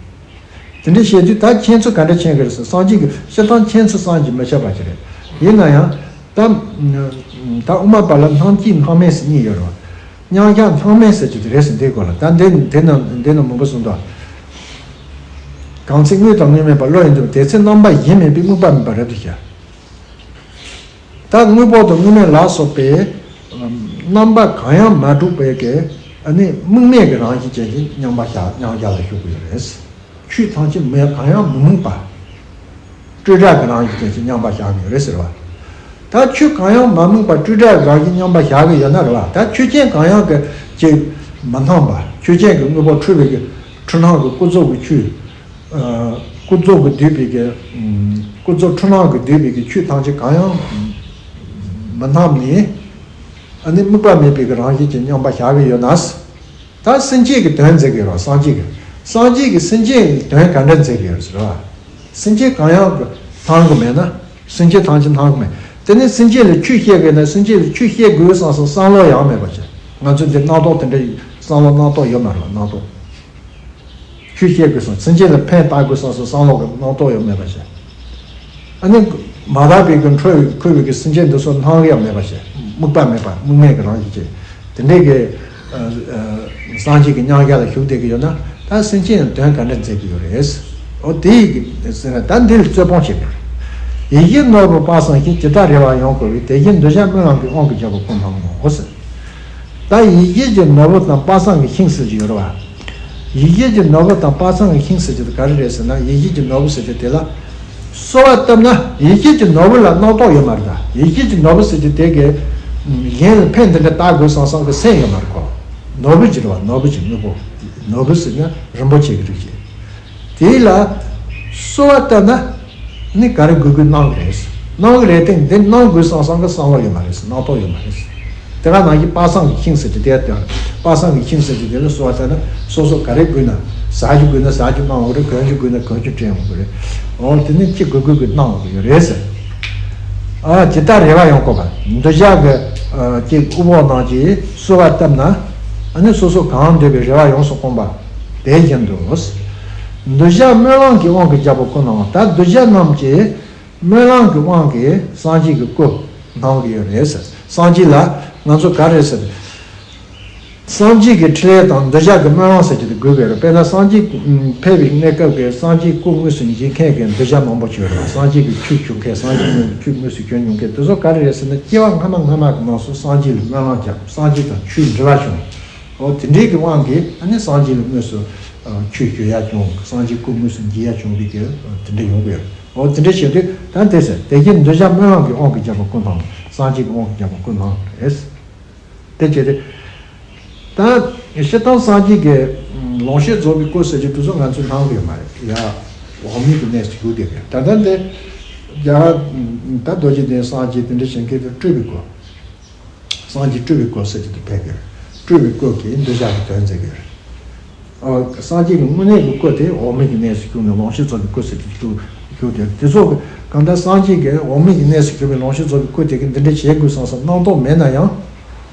དེ་འདྲ་བཤད་དུས་ད་མཁྱེན་ཚུལ་ག་འདྲ་མཁྱེན་གི་རེད་ཟེར། སངས་རྒྱས་ཀྱི་སྤྱིར་བཏང་མཁྱེན་ཚུལ་སངས་རྒྱས་མི་ཁྱབ་པ་ཞིག་རེད། ཡིན་ན་ཡང་ད་ད་དབུ་མ་པ་ལ་སྣང་སྐྱེས་སྣང་མེད་ཟེར་གཉིས་ཡོད་རེད་བ། མཉམ་གཞག་སྣང་མེད་ཟེར་གྱི་རེད་ཟེར། འདིའི་སྐོར་ལ་ད་འདི་འདི་ན་འདི་ན་མང་པོ་གསུངས་འདུག། གང་ཚེ་དངོས་དང་དངོས་མེད་པ། བློ་ཡི་འདུན་པ་དེ་ཚེ་རྣམ་པ་གཞན་མེད་པའི་དམིགས་པ་མེད་པ་རབ་ཏུ་ཤར། ད་དངོས་པོ་དང་དངོས་མེད་ལ་སོགས་པའི་རྣམ་པ་གང་ཡང་མ་གྲུབ་པའི་གི་ཨ་ནི་དམིགས་མེད་ཀྱི་རང་བཞིན་ཅན་གྱི་མཉམ་པ་ཤར། མཉམ་གཞག་ལ་ཞུགས་ཀྱི་ཡོད་རེད། ཆོས་ཐམས་ཅད་མེད། གང་ཡང་མི་དམིགས་པ། སྤྲོས་བྲལ་གྱི་རང་བཞིན་ཅན་གྱི་མཉམ་པ་ཤར་གྱི་ཡོད་རེད་ཟེར་བ། ད་ཆོས་གང་ཡང་མ་དམིགས་པ་སྤྲོས་བྲལ་གྱི་རང་བཞིན་མཉམ་པ་ཤར་གྱི་ཡོད་ན་རེད་བ། ད་ཆོས་ཅན་གང་ཡང་གི་ཅིག་མི་སྣང་བ། ཆོས་ཅན་གྱི་དངོས་པོ་འཁྲུལ་བའི་གི་འཁྲུལ་སྣང་གི་ཀུན་རྫོབ་ཀྱི་ཆོས། ཨ། ཀུན་རྫོབ་ཀྱིས་བསྡུས་པའི་གི་ཀུན་རྫོབ་འཁྲུལ་སྣང་གིས་བསྡུས་པའི་གི་ཆོས་ཐམས་ཅད་གང་ཡང་མི་སྣང་ནས། ཨ་ནི་དམིགས་པ་མེད་པའི་གི་རང་བཞིན་གྱི་མཉམ་པ་ཤར་གྱི་ཡོད་ན། ད་སེམས་བསྐྱེད་ཀྱི་དོན་མཛད་ཀྱི་ཡོད་རེད་བ། སངས་རྒྱས་ཀྱི། སངས་རྒྱས་ཀྱི་སེམས་བསྐྱེད་ཀྱི་དོན་ག་འདྲ་མཛད་ཀྱི་ཡོད་རེད་ཟེར་བ། སེམས་བསྐྱེད་གང་ཡང་སྣང་གི་མེད་ན། སེམས་བསྐྱེད་ཐམས་ཅད་སྣང་གི་མེད། དེ་ནས་སེམས་བསྐྱེད་ལ་ཆོས་བཤད་དགོས་ན། སེམས་བསྐྱེད་ལ་ཆོས་བཤད་དགོས་བསམ་བསམ་བསམ་བློ་ཡང་མེད་པ་བྱས། ང་ཚོ་འདི་རྣམ་རྟོག་དེ་འདྲ་བསམ་བློ་རྣམ་རྟོག་ཡོད་མ་རེད་བ། རྣམ་རྟོག་ཆོས་བཤད་དགོས་བསམ། སེམས་བསྐྱེད་ལ་ཕན་བཏགས་དགོས་བསམ་བསམ་བསམ་བློ་གི་རྣམ་རྟོག་ཡང་མེད་པ་བྱས། ཨ་ནི་མ་དག་པའི་གི་འཁྲུལ་འཁྲུལ་བའི་གི་སེམས་ཅན་འདི་ཚོ་སྣང་གི་ཡང་མེད་པ་བྱས། དམིགས་པ་མེད་པ། དམིགས་མེད་ཀྱི་རང་བཞིན་ཅན། དེ་འདྲའི་གི་ཨ་ཨ་སངས་རྒྱས་ཀྱི་མཉམ་གཞག་ལ་ཞུགས་བསྡད་ཀྱི་ཡོད་ན། ད་སེམས་ཅན་ཡང་དོན་ག་འདྲ་མཛད་ཀྱི་ཡོད་རེད། འོ་དེ་ཡི་གི་ཟེར་ན་ད་འདི་ལ་རྩོད་སྤོང་བྱེད་དགོས། ཡིད་བཞིན་ནོར་བུ་དཔག་བསམ་ཤིང་། ཇི་ལྟར་རེ་བ་ཡོངས་བསྐོར་བའི། དེ་བཞིན་གདུལ་བྱ་སྨོན་ལམ་གྱི་དབང་གི་རྒྱལ་པོ་ཀུན་སྣང་ངོ་། ཟེར། ད་ཡིད་བཞིན་གྱི་ནོར་བུ་དང་དཔག་བསམ་གྱི་ཤིང་ཟེར་གྱི་ཡོད་རེད་བ། ཡིད་བཞིན་གྱི་ནོར་བུ་དང་དཔག་བསམ་གྱི་ཤིང་ཟེར་གྱི་དེ་ག་རེ་རེད་ཟེར་ན། ཡིད་བཞིན་གྱི་ནོར་བུ་ཟེར་གྱི་དེ་ལ་གསོལ་བ་བཏབ་ན། ཡིད་བཞིན་གྱི་ནོར་བུ་ལ་རྣམ་རྟོག་ཡོད་མ་རེད་ད། ཡིད་བཞིན་གྱི་ནོར་བུ་ཟེར་གྱི་དེ་གི་གཞན་ལ་ཕན་དེ་འདྲ་བཏགས་དགོས་བསམ་བསམ་གྱི་སེམས་ཡོད་མ་རེད་ཁོ། ནོར་བུ་ཅིག་རེད་བ། ནོར་བུ་ཅིག་དངོས་པོ། ནོར་བུ་ཟེར་ན་རིན་པོ་ཆེ་གི་རིགས་ཅིག། དེ་ལ་གསོལ་བ་བཏབ་ན་ནི་ག་རེ་དགོས་དགོས་གནང་གི་རེད། གནང་གི་རེད་དེ། འདི་གནང་དགོས་བསམ་བསམ་གི་བསམ་བློ་ཡོད་མ་རེད། རྣམ་རྟོག་ཡོད་མ་རེད། དེ་ག་ནང་བཞིན་དཔག་བསམ་གྱི་ཤིང་ཟེར་གྱི་དེ་ལྟར། དཔག་བསམ་གྱི་ཤིང་ཟེར་གྱི་དེ་ལ་གསོལ་བ་བཏབ་ན། སོ་སོ་ག་རེ་དགོས་ན། ཟ་རྒྱུ་དགོས་ན་ཟ་རྒྱུ་གནང་འོང་གི་རེད། གོན་རྒྱུ་དགོས་ན་གོན་རྒྱུ་སྤྲད་འོང་གི་རེད། འོ་དེ་ནི་ཅི་དགོས་དགོས་གི་གནང་འོང་གི་ཡོད་རེད་ཟེར། ཨ། ཇི་ལྟར་རེ་བ་ཡོངས་བསྐོར་བ། གདུལ་བྱ་གི་ཨ་ཅིག་དབུ་འོག་ནང་གི་གསོལ་བ་བཏབ་ན། ཨ་ནི་སོ་སོ་གང་འདོད་པའི་རེ་བ་ཡོངས་སུ་བསྐོངས་པ་དེ་བཞིན་དུ། གདུལ་བྱ་སྨོན་ལམ་གྱི་དབང་གི་རྒྱལ་པོ་ཀུན་སྣང་ངོ་། ད་གདུལ་བྱ་རྣམས་ཀྱི་སྨོན་ལམ་གྱི་དབང་གིས་སངས་རྒྱས་ཀྱི་སྐུ་སྣང་གི་ཡོད་རེད་ཟེར། སངས་རྒྱས་ལ་ང་ཚོ་ག་རེ་ཟེར། སངས་རྒྱས་ཀྱི་ཕྲིན་ལས་དང་གདུལ་བྱ་གི་སྨོན་ལམ་ཟེར་གྱི་དེ་དགོས་པས་རེད། དཔེར་ན་སངས་རྒྱས་ཕེབས་པའི་གནས་སྐབས་ཀྱི་སངས་རྒྱས་སྐུ་དངོས་སུ་མཇལ་མཁན་གྱི་གདུལ་བྱ་མང་པོ་ཅིག་ཡོད་རེད། སངས་རྒྱས་ཀྱི་ཆོས་ཞུ་མཁན། སངས་རྒྱས་ཀྱི་ཆོས་དངོས་སུ་ཞུ་མྱོང་མཁན་དེ་ཚོ་ག་རེ་རེད་ཟེར་ན། སྐྱེ་བ་སྔ་མ་སྔ་མ་གི་ནང་སོ་སངས་རྒྱས་ལ་སྨོན་ལམ་བརྒྱབ། སངས་རྒྱས་དང་ཆོས་འབྲེལ་བ་བྱུང་། འོ་དེ་འདྲའི་གི་དབང་གིས་ཨ་ནི་སངས་རྒྱས་ལ་དངོས་སུ་ཆོས་ཞུ་ཡ་བྱུང་། སངས་རྒྱས་སྐུ་དངོས་སུ་མཇལ་ཡ་བྱུང་བའི་གི་དེ་འདྲ་ཡོང་གི་ཡོད་རེད། འོ་དེ་འདྲ་བྱེད་དུས་ད་དེ་ཟེར། དེ་བཞིན་གདུལ་བྱ་སྨོན་ལམ་གྱི་དབང་གི་རྒྱལ་པོ་ཀུན་སྣང་། སངས་རྒྱས་ཀྱི་དབང་གི་རྒྱལ་པོ་ཀུན་སྣང་རེད། དེ་བྱས་ཏེ། ད་སྤྱིར་བཏང་སངས་རྒྱས་ཀྱི་ལོངས་སྤྱོད་རྫོགས་པའི་སྐུ་ཟེར་གྱི་དེ་ཚོ་ང་ཚོས་སྣང་གི་ཡོད་མ་རེད་ཡ། འོག་མིན་གྱི་གནས་སུ་གྱུར་བསྡད་པས། ད་ལྟ་འདི་རྒྱ་གར་ད་རྡོ་རྗེ་གདན་སངས་རྒྱས་དེ་འདྲ་བྱེད་མཁན་དེ་སྤྲུལ་པའི་སྐུ། སངས་རྒྱས་སྤྲུལ་པའི་སྐུ་ཟེར་གྱི་དེ་ཕེབས་ཀྱི་རེད། སྤྲུལ་པའི་སྐུ་གིས་གདུལ་བྱ་གི་དོན་མཛད་ཀྱི་རེད། ཨོ། སངས་རྒྱས་ཀྱི་དངོས་གནས་ཀྱི་སྐུ་དེ་འོག་མིན་གྱི་གནས་སུ་གྱུར་ནས་ལོངས་སྤྱོད་རྫོགས་པའི་སྐུ་ཟེར་གྱི་གྱུར་གྱུར་ཏེ། དེ་ཚོ་གང་ལྟར་སངས་རྒྱས་ཀྱི་འོག་མིན་གྱི་གནས་སུ་གྱུར་པའི་ལོངས་སྤྱོད་རྫོགས་པའི་སྐུ་དེ་གིས་འདི་འདྲ་བྱེད་དགོས་བསམ་བསམ་སྣང་དོགས་མེད་ན་ཡང་།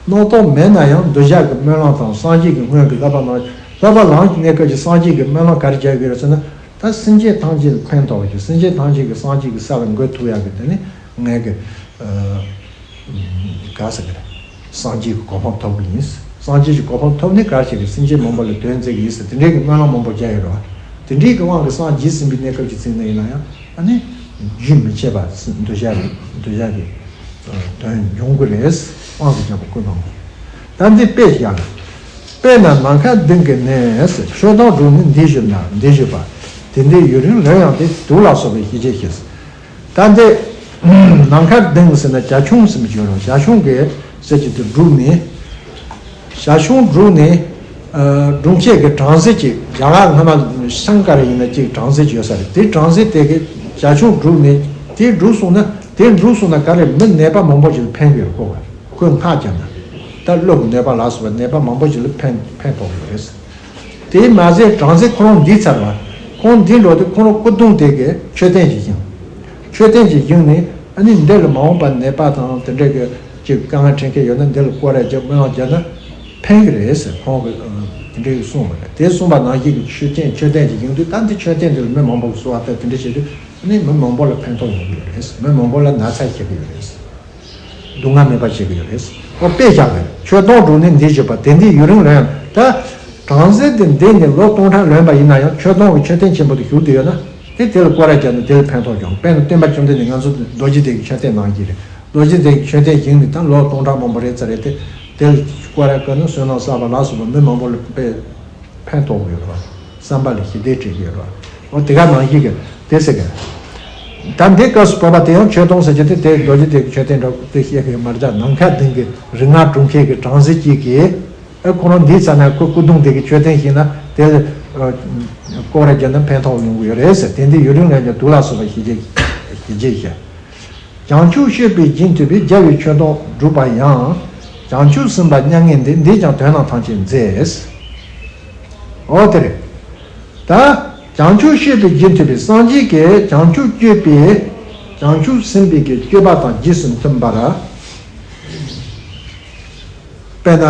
སྣང་དོགས་མེད་ན་ཡང་གདུལ་བྱ་གི་སྨོན་ལམ་དང་། སངས་རྒྱས་ཀྱི་སྔོན་གྱི་བསླབ་པ་ནང་། བསླབ་པ་ལམ་གྱི་གནས་སྐབས་ཀྱི་སངས་རྒྱས་ཀྱི་སྨོན་ལམ་ག་རེ་རྒྱག་གི་ཡོད་ཟེར་ན། ད་སེམས་ཅན་ཐམས་ཅད་ལ་ཕན་ཐོགས་པ་ཞིག། སེམས་ཅན་ཐམས་ཅད་ཀྱི་སངས་རྒྱས་ཀྱི་ས་ལ་འགོད་ཐུབ་ཡག་གི་དེ་ནི་ངས་ཀྱི་ཨ། ག་ཟེར་གི་རེད། སངས་རྒྱས་ཀྱི་གོ་འཕང་ཐོབ་གི་ཡིན། སངས་རྒྱས་ཀྱི་གོ་འཕང་ཐོབ་ནས་ག་རེ་བྱེད་གི། སེམས་ཅན་མང་པོ་ལ་དོན་མཛད་གི་ཡིན་ཟེར། དེ་འདྲའི་གི་སྨོན་ལམ་མང་པོ་རྒྱག་ཡོད་རེད་བ། དེ་འདྲའི་གི་དབང་གིས་སངས་རྒྱས་ཟིན་པའི་གནས་སྐབས་ཀྱི་ཚེ་ན་ཡིན་ན་ཡང་ཨ་ནི་རྒྱུན་མི་འཆད་པ་གདུལ་བྱ་གི་གདུལ་བྱ་གི་དོན་འབྱུང་གི་རེད། དབང་གི་རྒྱལ་པོ་ཀུན་སྣང་ངོ་། ད་འདི་དཔེ་ཞིག་ཡང་། དཔེར་ན་ནམ་མཁའ་ལྡིང་གི་གནས་ཟེར། ཆོས་དང་འགྲོགས་ནས་འདི་བཞུགས་ན། འདི་བཞུགས་པ། དེ་འདྲའི་ཡུན་རིང་ལོས་ཡང་དེ། དུག་ལ་སོགས་པའི་ཞི་བྱེད་ཞེས། ད་འདི་ནམ་མཁར་ལྡིང་ཟེར་ན་བྱ་ཁྱུང་ཟེར་མི་ཅིག་ཡོད་རེད། བྱ་ཁྱུང་གི་ཟེར་གྱི་དེ་སྒྲུག་ནས། བྱ་ཁྱུང་སྒྲུག་ནས། ཨ། སྒྲུང་བཤད་ཀྱི་གྲངས་གཟིགས་ཅིག། རྒྱ་གར་སྔ་མ་ཤང་ཀ་ར་ཡིན་ན་ཅིག་གྲངས་གཟིགས་ཅིག་ཡོད་ས་རེད། དེ་གྲངས་གཟིགས་དེ་གི་བྱ་ཁྱུང་སྒྲུག་ནས་དེ་སྒྲུག་སོང་ན། དེ་སྒྲུག་སོང་ན་ག་རེ། མི་ནད་པ་མང་པོ་ཞིག་ལ་ཕན་གྱི་རེད་ཁོ། ཁོས་སྔགས་བརྒྱབ་ན། ད་གློ་གི་ནད་པ་ལ་སོགས་པའི་ནད་པ་མང་པོ་ཞིག་ལ་ཕན་ཕན་ཐོགས་ཀྱི་རེད། དེས་མ་ཟད་གྲངས་གཟིགས་ཁོ་རང་འདི་ཚར་བ། ཁོང་འདི་འགྲོ་དུས་ཁོང་རང་སྐུ་གདུང་དེ་གི་མཆོད་རྟེན་ཅིག་བཞེངས། མཆོད་རྟེན་ཅིག་བཞེངས་ནས་ཨ་ནི་འདི་ལ་མ་འོངས་པ་ནད་པ་དང་དེ་འདྲ་གི་ཅིག་དཀའ་ངལ་འཕྲད་མཁན་ཡོད་ན་འདི་ལ་སྐོར་ར་བརྒྱབ། སྨོན་ལམ་བརྒྱབ་ན་ཕན་གི་རེད་ཟེར། ཁོང་གི་ འདྲའི་གསུངས་པ་རེད། དེ་གསུངས་པ་ནང་བཞིན་གྱི་མཆོད་རྟེན་མཆོད་རྟེན་ཅིག་ཡིན་དུས། ད་འདི་མཆོད་རྟེན་འདི་ལ་མི་མང་པོ་གིས་གསོལ་བ་བཏབ། དེ་འདྲ་བྱེད་དུས་ཨ་ནི་མི་མང་པོ་ལ་ཕན་ཐོགས་ཡོང་གི་ཡོད་རེད། མི་མང་པོ་ལ་ན་ཚ་ཤེས་ཀྱི་ཡོད་རེད། སྡུག་བསྔལ་མེད་པ་བྱེད་ཀྱི་ཡོད་རེད། ཨོ་དཔེ་བཞག་པ་རེད། མཆོད་སྡོང་དྲུག་ནི་འདི་བཞུགས་པ། དེ་འདི་ཡུན་རིང་ལོན་ཡང་། ད་བྲམ་ཟེ་འདི་འདས་ནས་ལོ་སྟོང་ཕྲག་ལོན་པ་ཡིན་ན་ཡང་མཆོད་སྡོང་གི་མཆོད་རྟེན་ཆེན་པོ་དེ་བཞུགས་བསྡད་ཡོད་ན། དེ་དེ་ལ་སྐོར་ར་བརྒྱབ་ན་དེ་ལ་ཕན་ཐོགས་ཡོང་། དཔེར་ན་སྟོན་པ་བཅོམ་ལྡན་འདས་ང་ཚོ་རྡོ་རྗེ་གདན་གྱི་མཆོད་རྟེན་ནང་བཞིན་རེད། རྡོ་རྗེ་གདན་གྱི་མཆོད་རྟེན་བཞེངས་ནས་ད་ལོ་སྟོང་ཕྲག་མང་པོ་རེད་ཙམ་རེད་དེ། དེ་ལ་སྐོར་ར་བསྐོར་ན་བསོད་ནམས་བསགས་པ་ལ་སོགས་པ་མི་མང་པོ་ལ་དཔེ་ཕན་ཐོགས་ཡོད་རེད་བ། བསམ་པ་ལ་ཞི་བདེ་སྤྲད་ཀྱི་ཡོད་རེད་བ། འོ་དེ་ག་ནང་བཞིན་གྱི་དེ་ཟེར་གི། ད་འདི་སྐབས་སུ་བབ་པ་དེ་ཡང་མཆོད་སྡོང་ཟེར་གྱི་དེ་དེ་རྡོ་རྗེ་གདན་གྱི་མཆོད་རྟེན་འདྲ་པོ་དེ་བཤད་གི་མ་རེད། ད་ནམ་མཁའ་ལྡིང་གི་རིག་སྔགས་སྒྲུབ་མཁན་གྱི་བྲམ་ཟེ་གཅིག་གིས། ཨེ་ཁོ་རང་འདིའི་ས་ནས་ཁོ་སྐུ་གདུང་དེ་གི་མཆོད་རྟེན་བཞེངས་ན་དེ་ལ་ཨ་སྐོར་ར་བརྒྱབ་ན་ཕན་ཐོགས་ཡོང་གི་ཡོད་རེད་ཟེར། དེ་འདི་ཡུན་རིང་ལོན་ཀྱང་སྡུག་ལ་སོགས་པ་ཞི་བྱེད་ཞི་བྱེད་བྱ། བྱང་ཆུབ་སྤྱོད་པའི་རྒྱུན་མཐུད་པའི། རྒྱལ་བའི་མཆོད་སྡོང་བསྒྲུབས་པ་ཡང་། བྱང་ཆུབ་སེམས་དཔའ་མྱ་ངན་འདས། འདས་ཀྱང་དོན་རྣམས་ཐམས་ཅད་མཛད། འོ་དེ་རེད། ད་བྱང་ཆུབ་སྤྱོད་པའི་རྒྱུན་མཐུད་པའི། སངས་རྒྱས་ཀྱིས་བྱང་ཆུབ་སྤྱོད་པའི་བྱང་ཆུབ་སེམས་དཔའི་གི་སྤྱོད་པ་དང་རྗེས་སུ་མཐུན་པར། དཔེར་ན།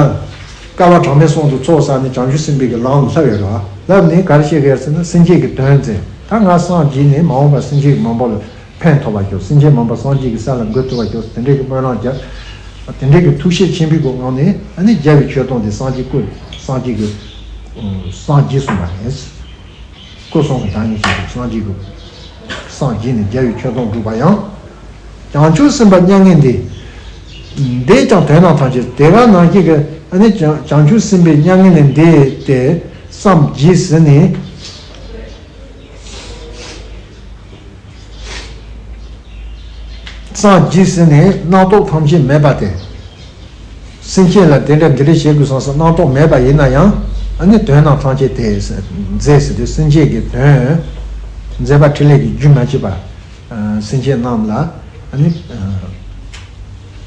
བསྐལ་པ་གྲངས་མེད་གསུམ་དུ་ཚོགས་བསགས་ནས་བྱང་ཆུབ་སེམས་དཔའི་གི་ལམ་ལ་བསླབས་ཡོད་རེད་བ། བསླབས་ནས་ག་རེ་བཤད་ཀྱི་ཡོད་ཟེར་ན། སེམས་བསྐྱེད་ཀྱི་དོན་མཛད། ད་ང་སངས་རྒྱས་ནས་མ་འོངས་པར་སེམས་ཅན་མང་པོ་ལ་ཕན་ཐོགས་པར་ཤོག་སེམས་ཅན་མང་པོ་སངས་རྒྱས་ཀྱི་ས་ལ་འགོད་ཐུབ་པར་ཤོག་དེ་འདྲའི་གི་སྨོན་ལམ་བརྒྱབ། དེ་འདྲའི་གི་ཐུགས་བཞེད་ཆེན་པོའི་སྒོ་ངང་ནས་ཨ་ནི་རྒྱལ་བའི་མཆོད་སྡོང་དེ་སངས་རྒྱས་སྐུ། སངས་རྒྱས་ཀྱི་སངས་རྒྱས་གསུངས་པ་རེད། སྐུ་གསུང་གི་བདག་ཉིད་ཞིག་ཏུ་སངས་རྒྱས་ཀྱི། སངས་རྒྱས་ནས་རྒྱལ་བའི་མཆོད་སྡོང་བསྒྲུབས་པ་ཡང་། བྱང་ཆུབ་སེམས་དཔའ་མྱ་ངན་འདས། འདས་ཀྱང་དོན་རྣམས་ཐམས་ཅད། དེ་ག་ནང་བཞིན་གྱི་ཨ་ནི་བྱང་བྱང་ཆུབ་སེམས་དཔའ་མྱ་ངན་ལས་འདས་ཏེ་སངས་རྒྱས་ཟིན་ནས། སངས་རྒྱས་ཟིན་ནས་རྣམ་རྟོག་ཐམས་ཅད་མེད་པ་སྟེ། སེམས་ཅན་ལ་དེ་འདྲ་འདི་འདྲ་བྱེད་དགོས་བསམ་བསམ་རྣམ་རྟོག་མེད་པ་ཡིན་ན་ཡང་། ཨ་ནི་དོན་རྣམས་ཐམས་ཅད་དེ་མཛད་ཟེར་དུས་སེམས་ཅན་གྱི་དོན། མཛད་པ་ཕྲིན་ལས་ཀྱི་རྒྱུན་མ་ཆད་པ། ཨ་སེམས་ཅན་རྣམས་ལ་ཨ་ནི་ཨ་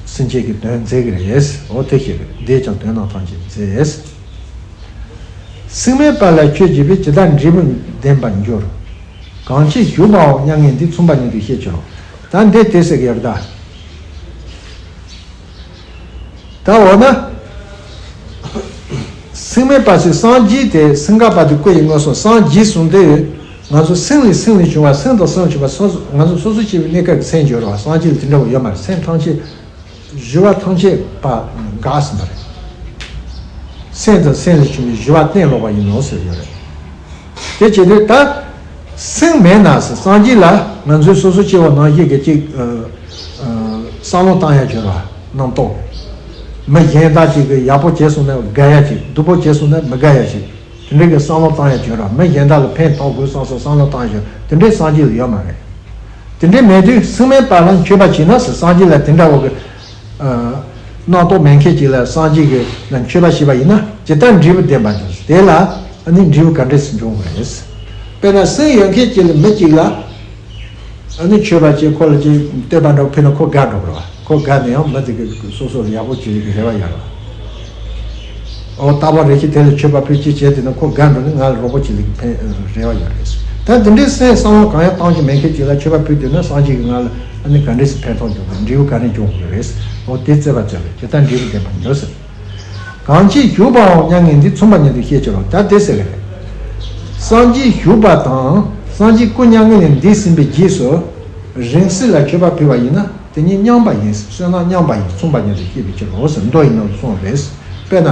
སེམས་ཅན་གྱི་དོན་མཛད་ཀྱི་རེད། འོ་དེ་ཞིག་རེད། འདས་ཀྱང་དོན་རྣམས་ཐམས་ཅད་མཛད། སེམས་མེད་པ་ལ་ཆོས་བྱས་པས། ཇི་ལྟར་འབྲས་བུ་ལྡན་པར་འགྱུར། གང་ཕྱིར་ཞུགས་པའང་མྱ་ངན་འདས། མཚུངས་པ་ཉིད་དུ་ཤེས་བྱ་ལོ། ད་འདི་དེ་ཟེར་གྱི་ཡོད་རེད་ད། ད་འོ་ན། སེམས་མེད་པ་ཞིག་སངས་རྒྱས་དེ་སེམས་ཁམས་པ་དེ་སྐུ་ཡི་དངོས་སུ་སངས་རྒྱས་གསུངས་ཏེ། ང་ཚོ་སེམས་ལས་སེམས་ལས་བྱུང་བ། སེམས་དང་སེམས་བྱུང་བ་སོ་སོ་ང་ཚོ་སོ་སོ་སྐྱེ་བོའི་གནས་སྐབས་ཀྱི་སེམས་བྱུང་རེད་བ། སངས་རྒྱས་ལ་དེ་འདྲ་བོ་ཡོད་མ་རེད། སེམས་ཐམས་ཅད་བཞི་པ་ཐམས་ཅད་པ་འགགས་ཟིན་པ་རེད། སེམས་དང་སེམས་ལས་བྱུང་བའི་བཞི་པ་གཏན་ལོག་པ་ཡིན་ནོ་ཟེར་ཡོད་རེད། དེ་བྱེད་དུས་ད་སེམས་མེད་ན་ཟེར། སངས་རྒྱས་ལ་ང་ཚོའི་སོ་སོ་སྐྱེ་བོ་ནང་བཞིན་གྱི་ཅིག་ཨ་ཨ་བསམ་བློ་བཏང་ཡ་བྱོས་ར། རྣམ་རྟོག་མི་གཞན་དག་ཅིག་གིས་ཡག་པོ་བྱས་སོང་ན་དགའ་ཡ་ཅིག་སྡུག་པོ་བྱས་སོང་ན་མི་དགའ་ཡ་ཅིག་དེ་འདྲའི་གི་བསམ་བློ་བཏང་ཡ་བྱོས་ར། མི་གཞན་དག་ལ་ཕན་ཐོགས་དགོས་བསམ་སོང་བསམ་བློ་བཏང་ཡ་བྱོས། དེ་འདྲའི་སངས་རྒྱས་ལ་ཡོད་མ་རེད། དེ་འདྲའི་མེད་དུས་སེམས་མེད་པ་ལ་མཆོད་པ་བྱས་ན་ཟེར། སངས་རྒྱས་ལ་དེ་འདྲ་བོ་གི་ཨ་རྣམ་རྟོག་མེད་མཁན་ཅིག་ལ་སངས་རྒྱས་ཀྱི་ལ་མཆོད་པ་བྱས་པ་ཡིན་ན་ཇི་ལྟར་འབྲས་བུ་ལྡན་པར་འགྱུར། དེ་ལ་ཨ་ནི་འབྲས་བུ་ག་འདྲས་སུ་འབྱུང་བ་རེད། དཔེར་ན་སེམས་ཡོད་མཁན་ཅིག་ལ་མི་གཅིག་ལ་ཨ་ནི་མཆོད་པ་བྱས། ཁོ་ལ་ཅིག་བསྟོད་པ་འདྲ་བོ་ཕུལ་ན་ཁོ་དགའ་འགྲོ་གི་རེད་བ། ཁོ་དགའ་ནས་ཡང་མི་དེ་གི་སོ་སོ་ལ་ཡག་པོ་བྱེད་ཀྱི་རེ་བ་ཡོད་རེད་བ། ཨོ་རྟག་པར་རེ་ཞིག་དེ་ལ་མཆོད་པ་ཕུལ་ཅིག་བྱས་དུས་ན་ཁོ་དགའ་འགྲོ་ནས་ང་ལ་རོགས་པ་བྱེད་ལུགས་ཕན་རེ་བ་ཡོད་རེད། ད་དེ་འདྲའི་སེམས་བསམ་བློ་གང་ཡང་བཏང་རྒྱུ་མེད་མཁན་ཅིག་ལ་མཆོད་པ་ཕུལ་དུས་ན་སངས་རྒྱས་ཀྱིས་ང་ལ་ཨ་ནི་ག་འདྲས་སེ་ཕན་ཐོགས་འབྱུང་གི་རེད། འབྲས་བུ་ག་རེ་འབྱུང་གི་རེད། འོ་དེ་རྩོད་པ་རྩོད་པས་ཇི་ལྟར་འབྲས་བུ་ལྡན་པར་འགྱུར་ཟེར། གང་ཕྱིར་ཞུགས་པའང་མྱ་ངན་འདས། མཚུངས་པ་ཉིད་དུ་ཤེས་བྱ་ལོ། ད་དེ་ཟེར་གི་རེད། སངས་རྒྱས་བཞུགས་པ་དང་སངས་རྒྱས་སྐུ་མྱ་ངན་ལས་འདས་ཟིན་པའི་རྗེས་སུ་རིང་བསྲེལ་ལ་མཆོད་པ་ཕུལ་བ་ཡིན་ན། དེ་ཉིད་མཉམ་པ་ཡིན། བསོད་ནམས་མཉམ་པ་ཡིན། མཚུངས་པ་ཉིད་དུ་ཤེས་པའི་ཕྱིར་རོ་ཟེར། མདོ་ཡི་ནང་དུ་གསུངས་པ་རེད། དཔེར་ན།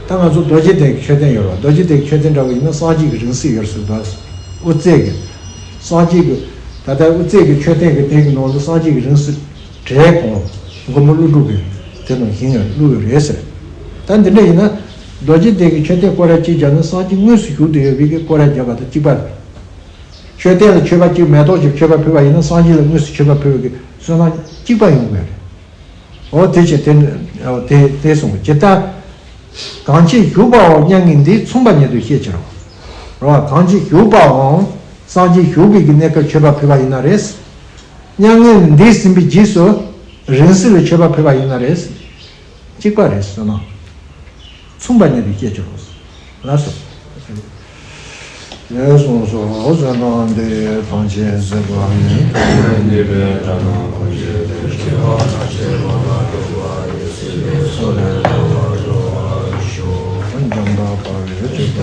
ད་ང་ཚོ་རྡོ་རྗེ་གདན་གྱི་མཆོད་རྟེན་ཡོད་རེད་བ། རྡོ་རྗེ་གདན་གྱི་མཆོད་རྟེན་འདྲ་བོ་ཡིན་ན་སངས་རྒྱས་ཀྱི་རིང་བསྲེལ་ཡོད་ཟེར་བ། དབུ་རྩེ་གི། སངས་རྒྱས་ཀྱི། ད་ལྟ་དབུ་རྩེ་གི་མཆོད་རྟེན་གྱི་སྟེང་གི་ནང་དུ་སངས་རྒྱས་ཀྱི་རིང་བསྲེལ་གྲལ་གང་། མགོན་པོ་ཀླུ་སྒྲུབ་ཀྱི་དེ་ནང་བཞེངས་ཡོད་བླུགས་ཡོད་རེད་ཟེར། ད་འདི་འདྲ་ཡིན་ན། རྡོ་རྗེ་གདན་གྱི་མཆོད་རྟེན་སྐོར་ར་གཅིག་བརྒྱབ་ན་སངས་རྒྱས་དངོས་སུ་བཞུགས་བསྡད་ཡོད་པའི་གི་སྐོར་ར་བརྒྱབ་པ་དང་གཅིག་པ་རེད། མཆོད་རྟེན་ལ་མཆོད་པ་གཅིག་མེ་ཏོག་གཅིག་མཆོད་པ་ཕུལ་བ་ཡིན་ན་སངས་རྒྱས་ལ་དངོས་སུ་མཆོད་པ་ཕུལ་བའི་གི་བསོད་ནམས་གཅིག་པ་ཡོང་གི་རེད། འོ་དེ་བཞིན་དེ་འོ་དེ་དེ་གསུངས་པ་ཇི་ལྟར། གང་ཕྱིར་བཞུགས་པའང་མྱ་ངན་འདས། མཚུངས་པ་ཉིད་དུ་ཤེས་བྱ་ལོ། རེད་བ། གང་ཕྱིར་བཞུགས་པའང་སངས་རྒྱས་བཞུགས་པའི་གི་གནས་སྐབས་མཆོད་པ་ཕུལ་བ་ཡིན་ན་རེད། མྱ་ངན་འདས་ཟིན་པའི་རྗེས་སུ་རིང་བསྲེལ་ལ་མཆོད་པ་ཕུལ་བ་ཡིན་ན་རེད། གཅིག་པ་རེད་ཟེར་ན། མཚུངས་པ་ཉིད་དུ་ཤེས་བྱ་ལོ། ལགས་སོ། ཞེས་གསུངས་སོ། བསོད་ནམས་འདི་ཡིས་ཐམས་ཅད་གཟིགས་པ་ཉིད། ཉེས་པའི་དགྲ་རྣམས་ཕམ་བྱས་ཏེ། སྐྱེ་བ་མ་སྐྱེས་པ་ལ་འགོད་པ་ཡི། སྲིད་པའི་མཚོ་ལས་འགྲོ་བ་སྒྲོལ་བར་ཤོག་འཇམ་དཔལ་དཔའ་བོས་ཇི་ལྟར་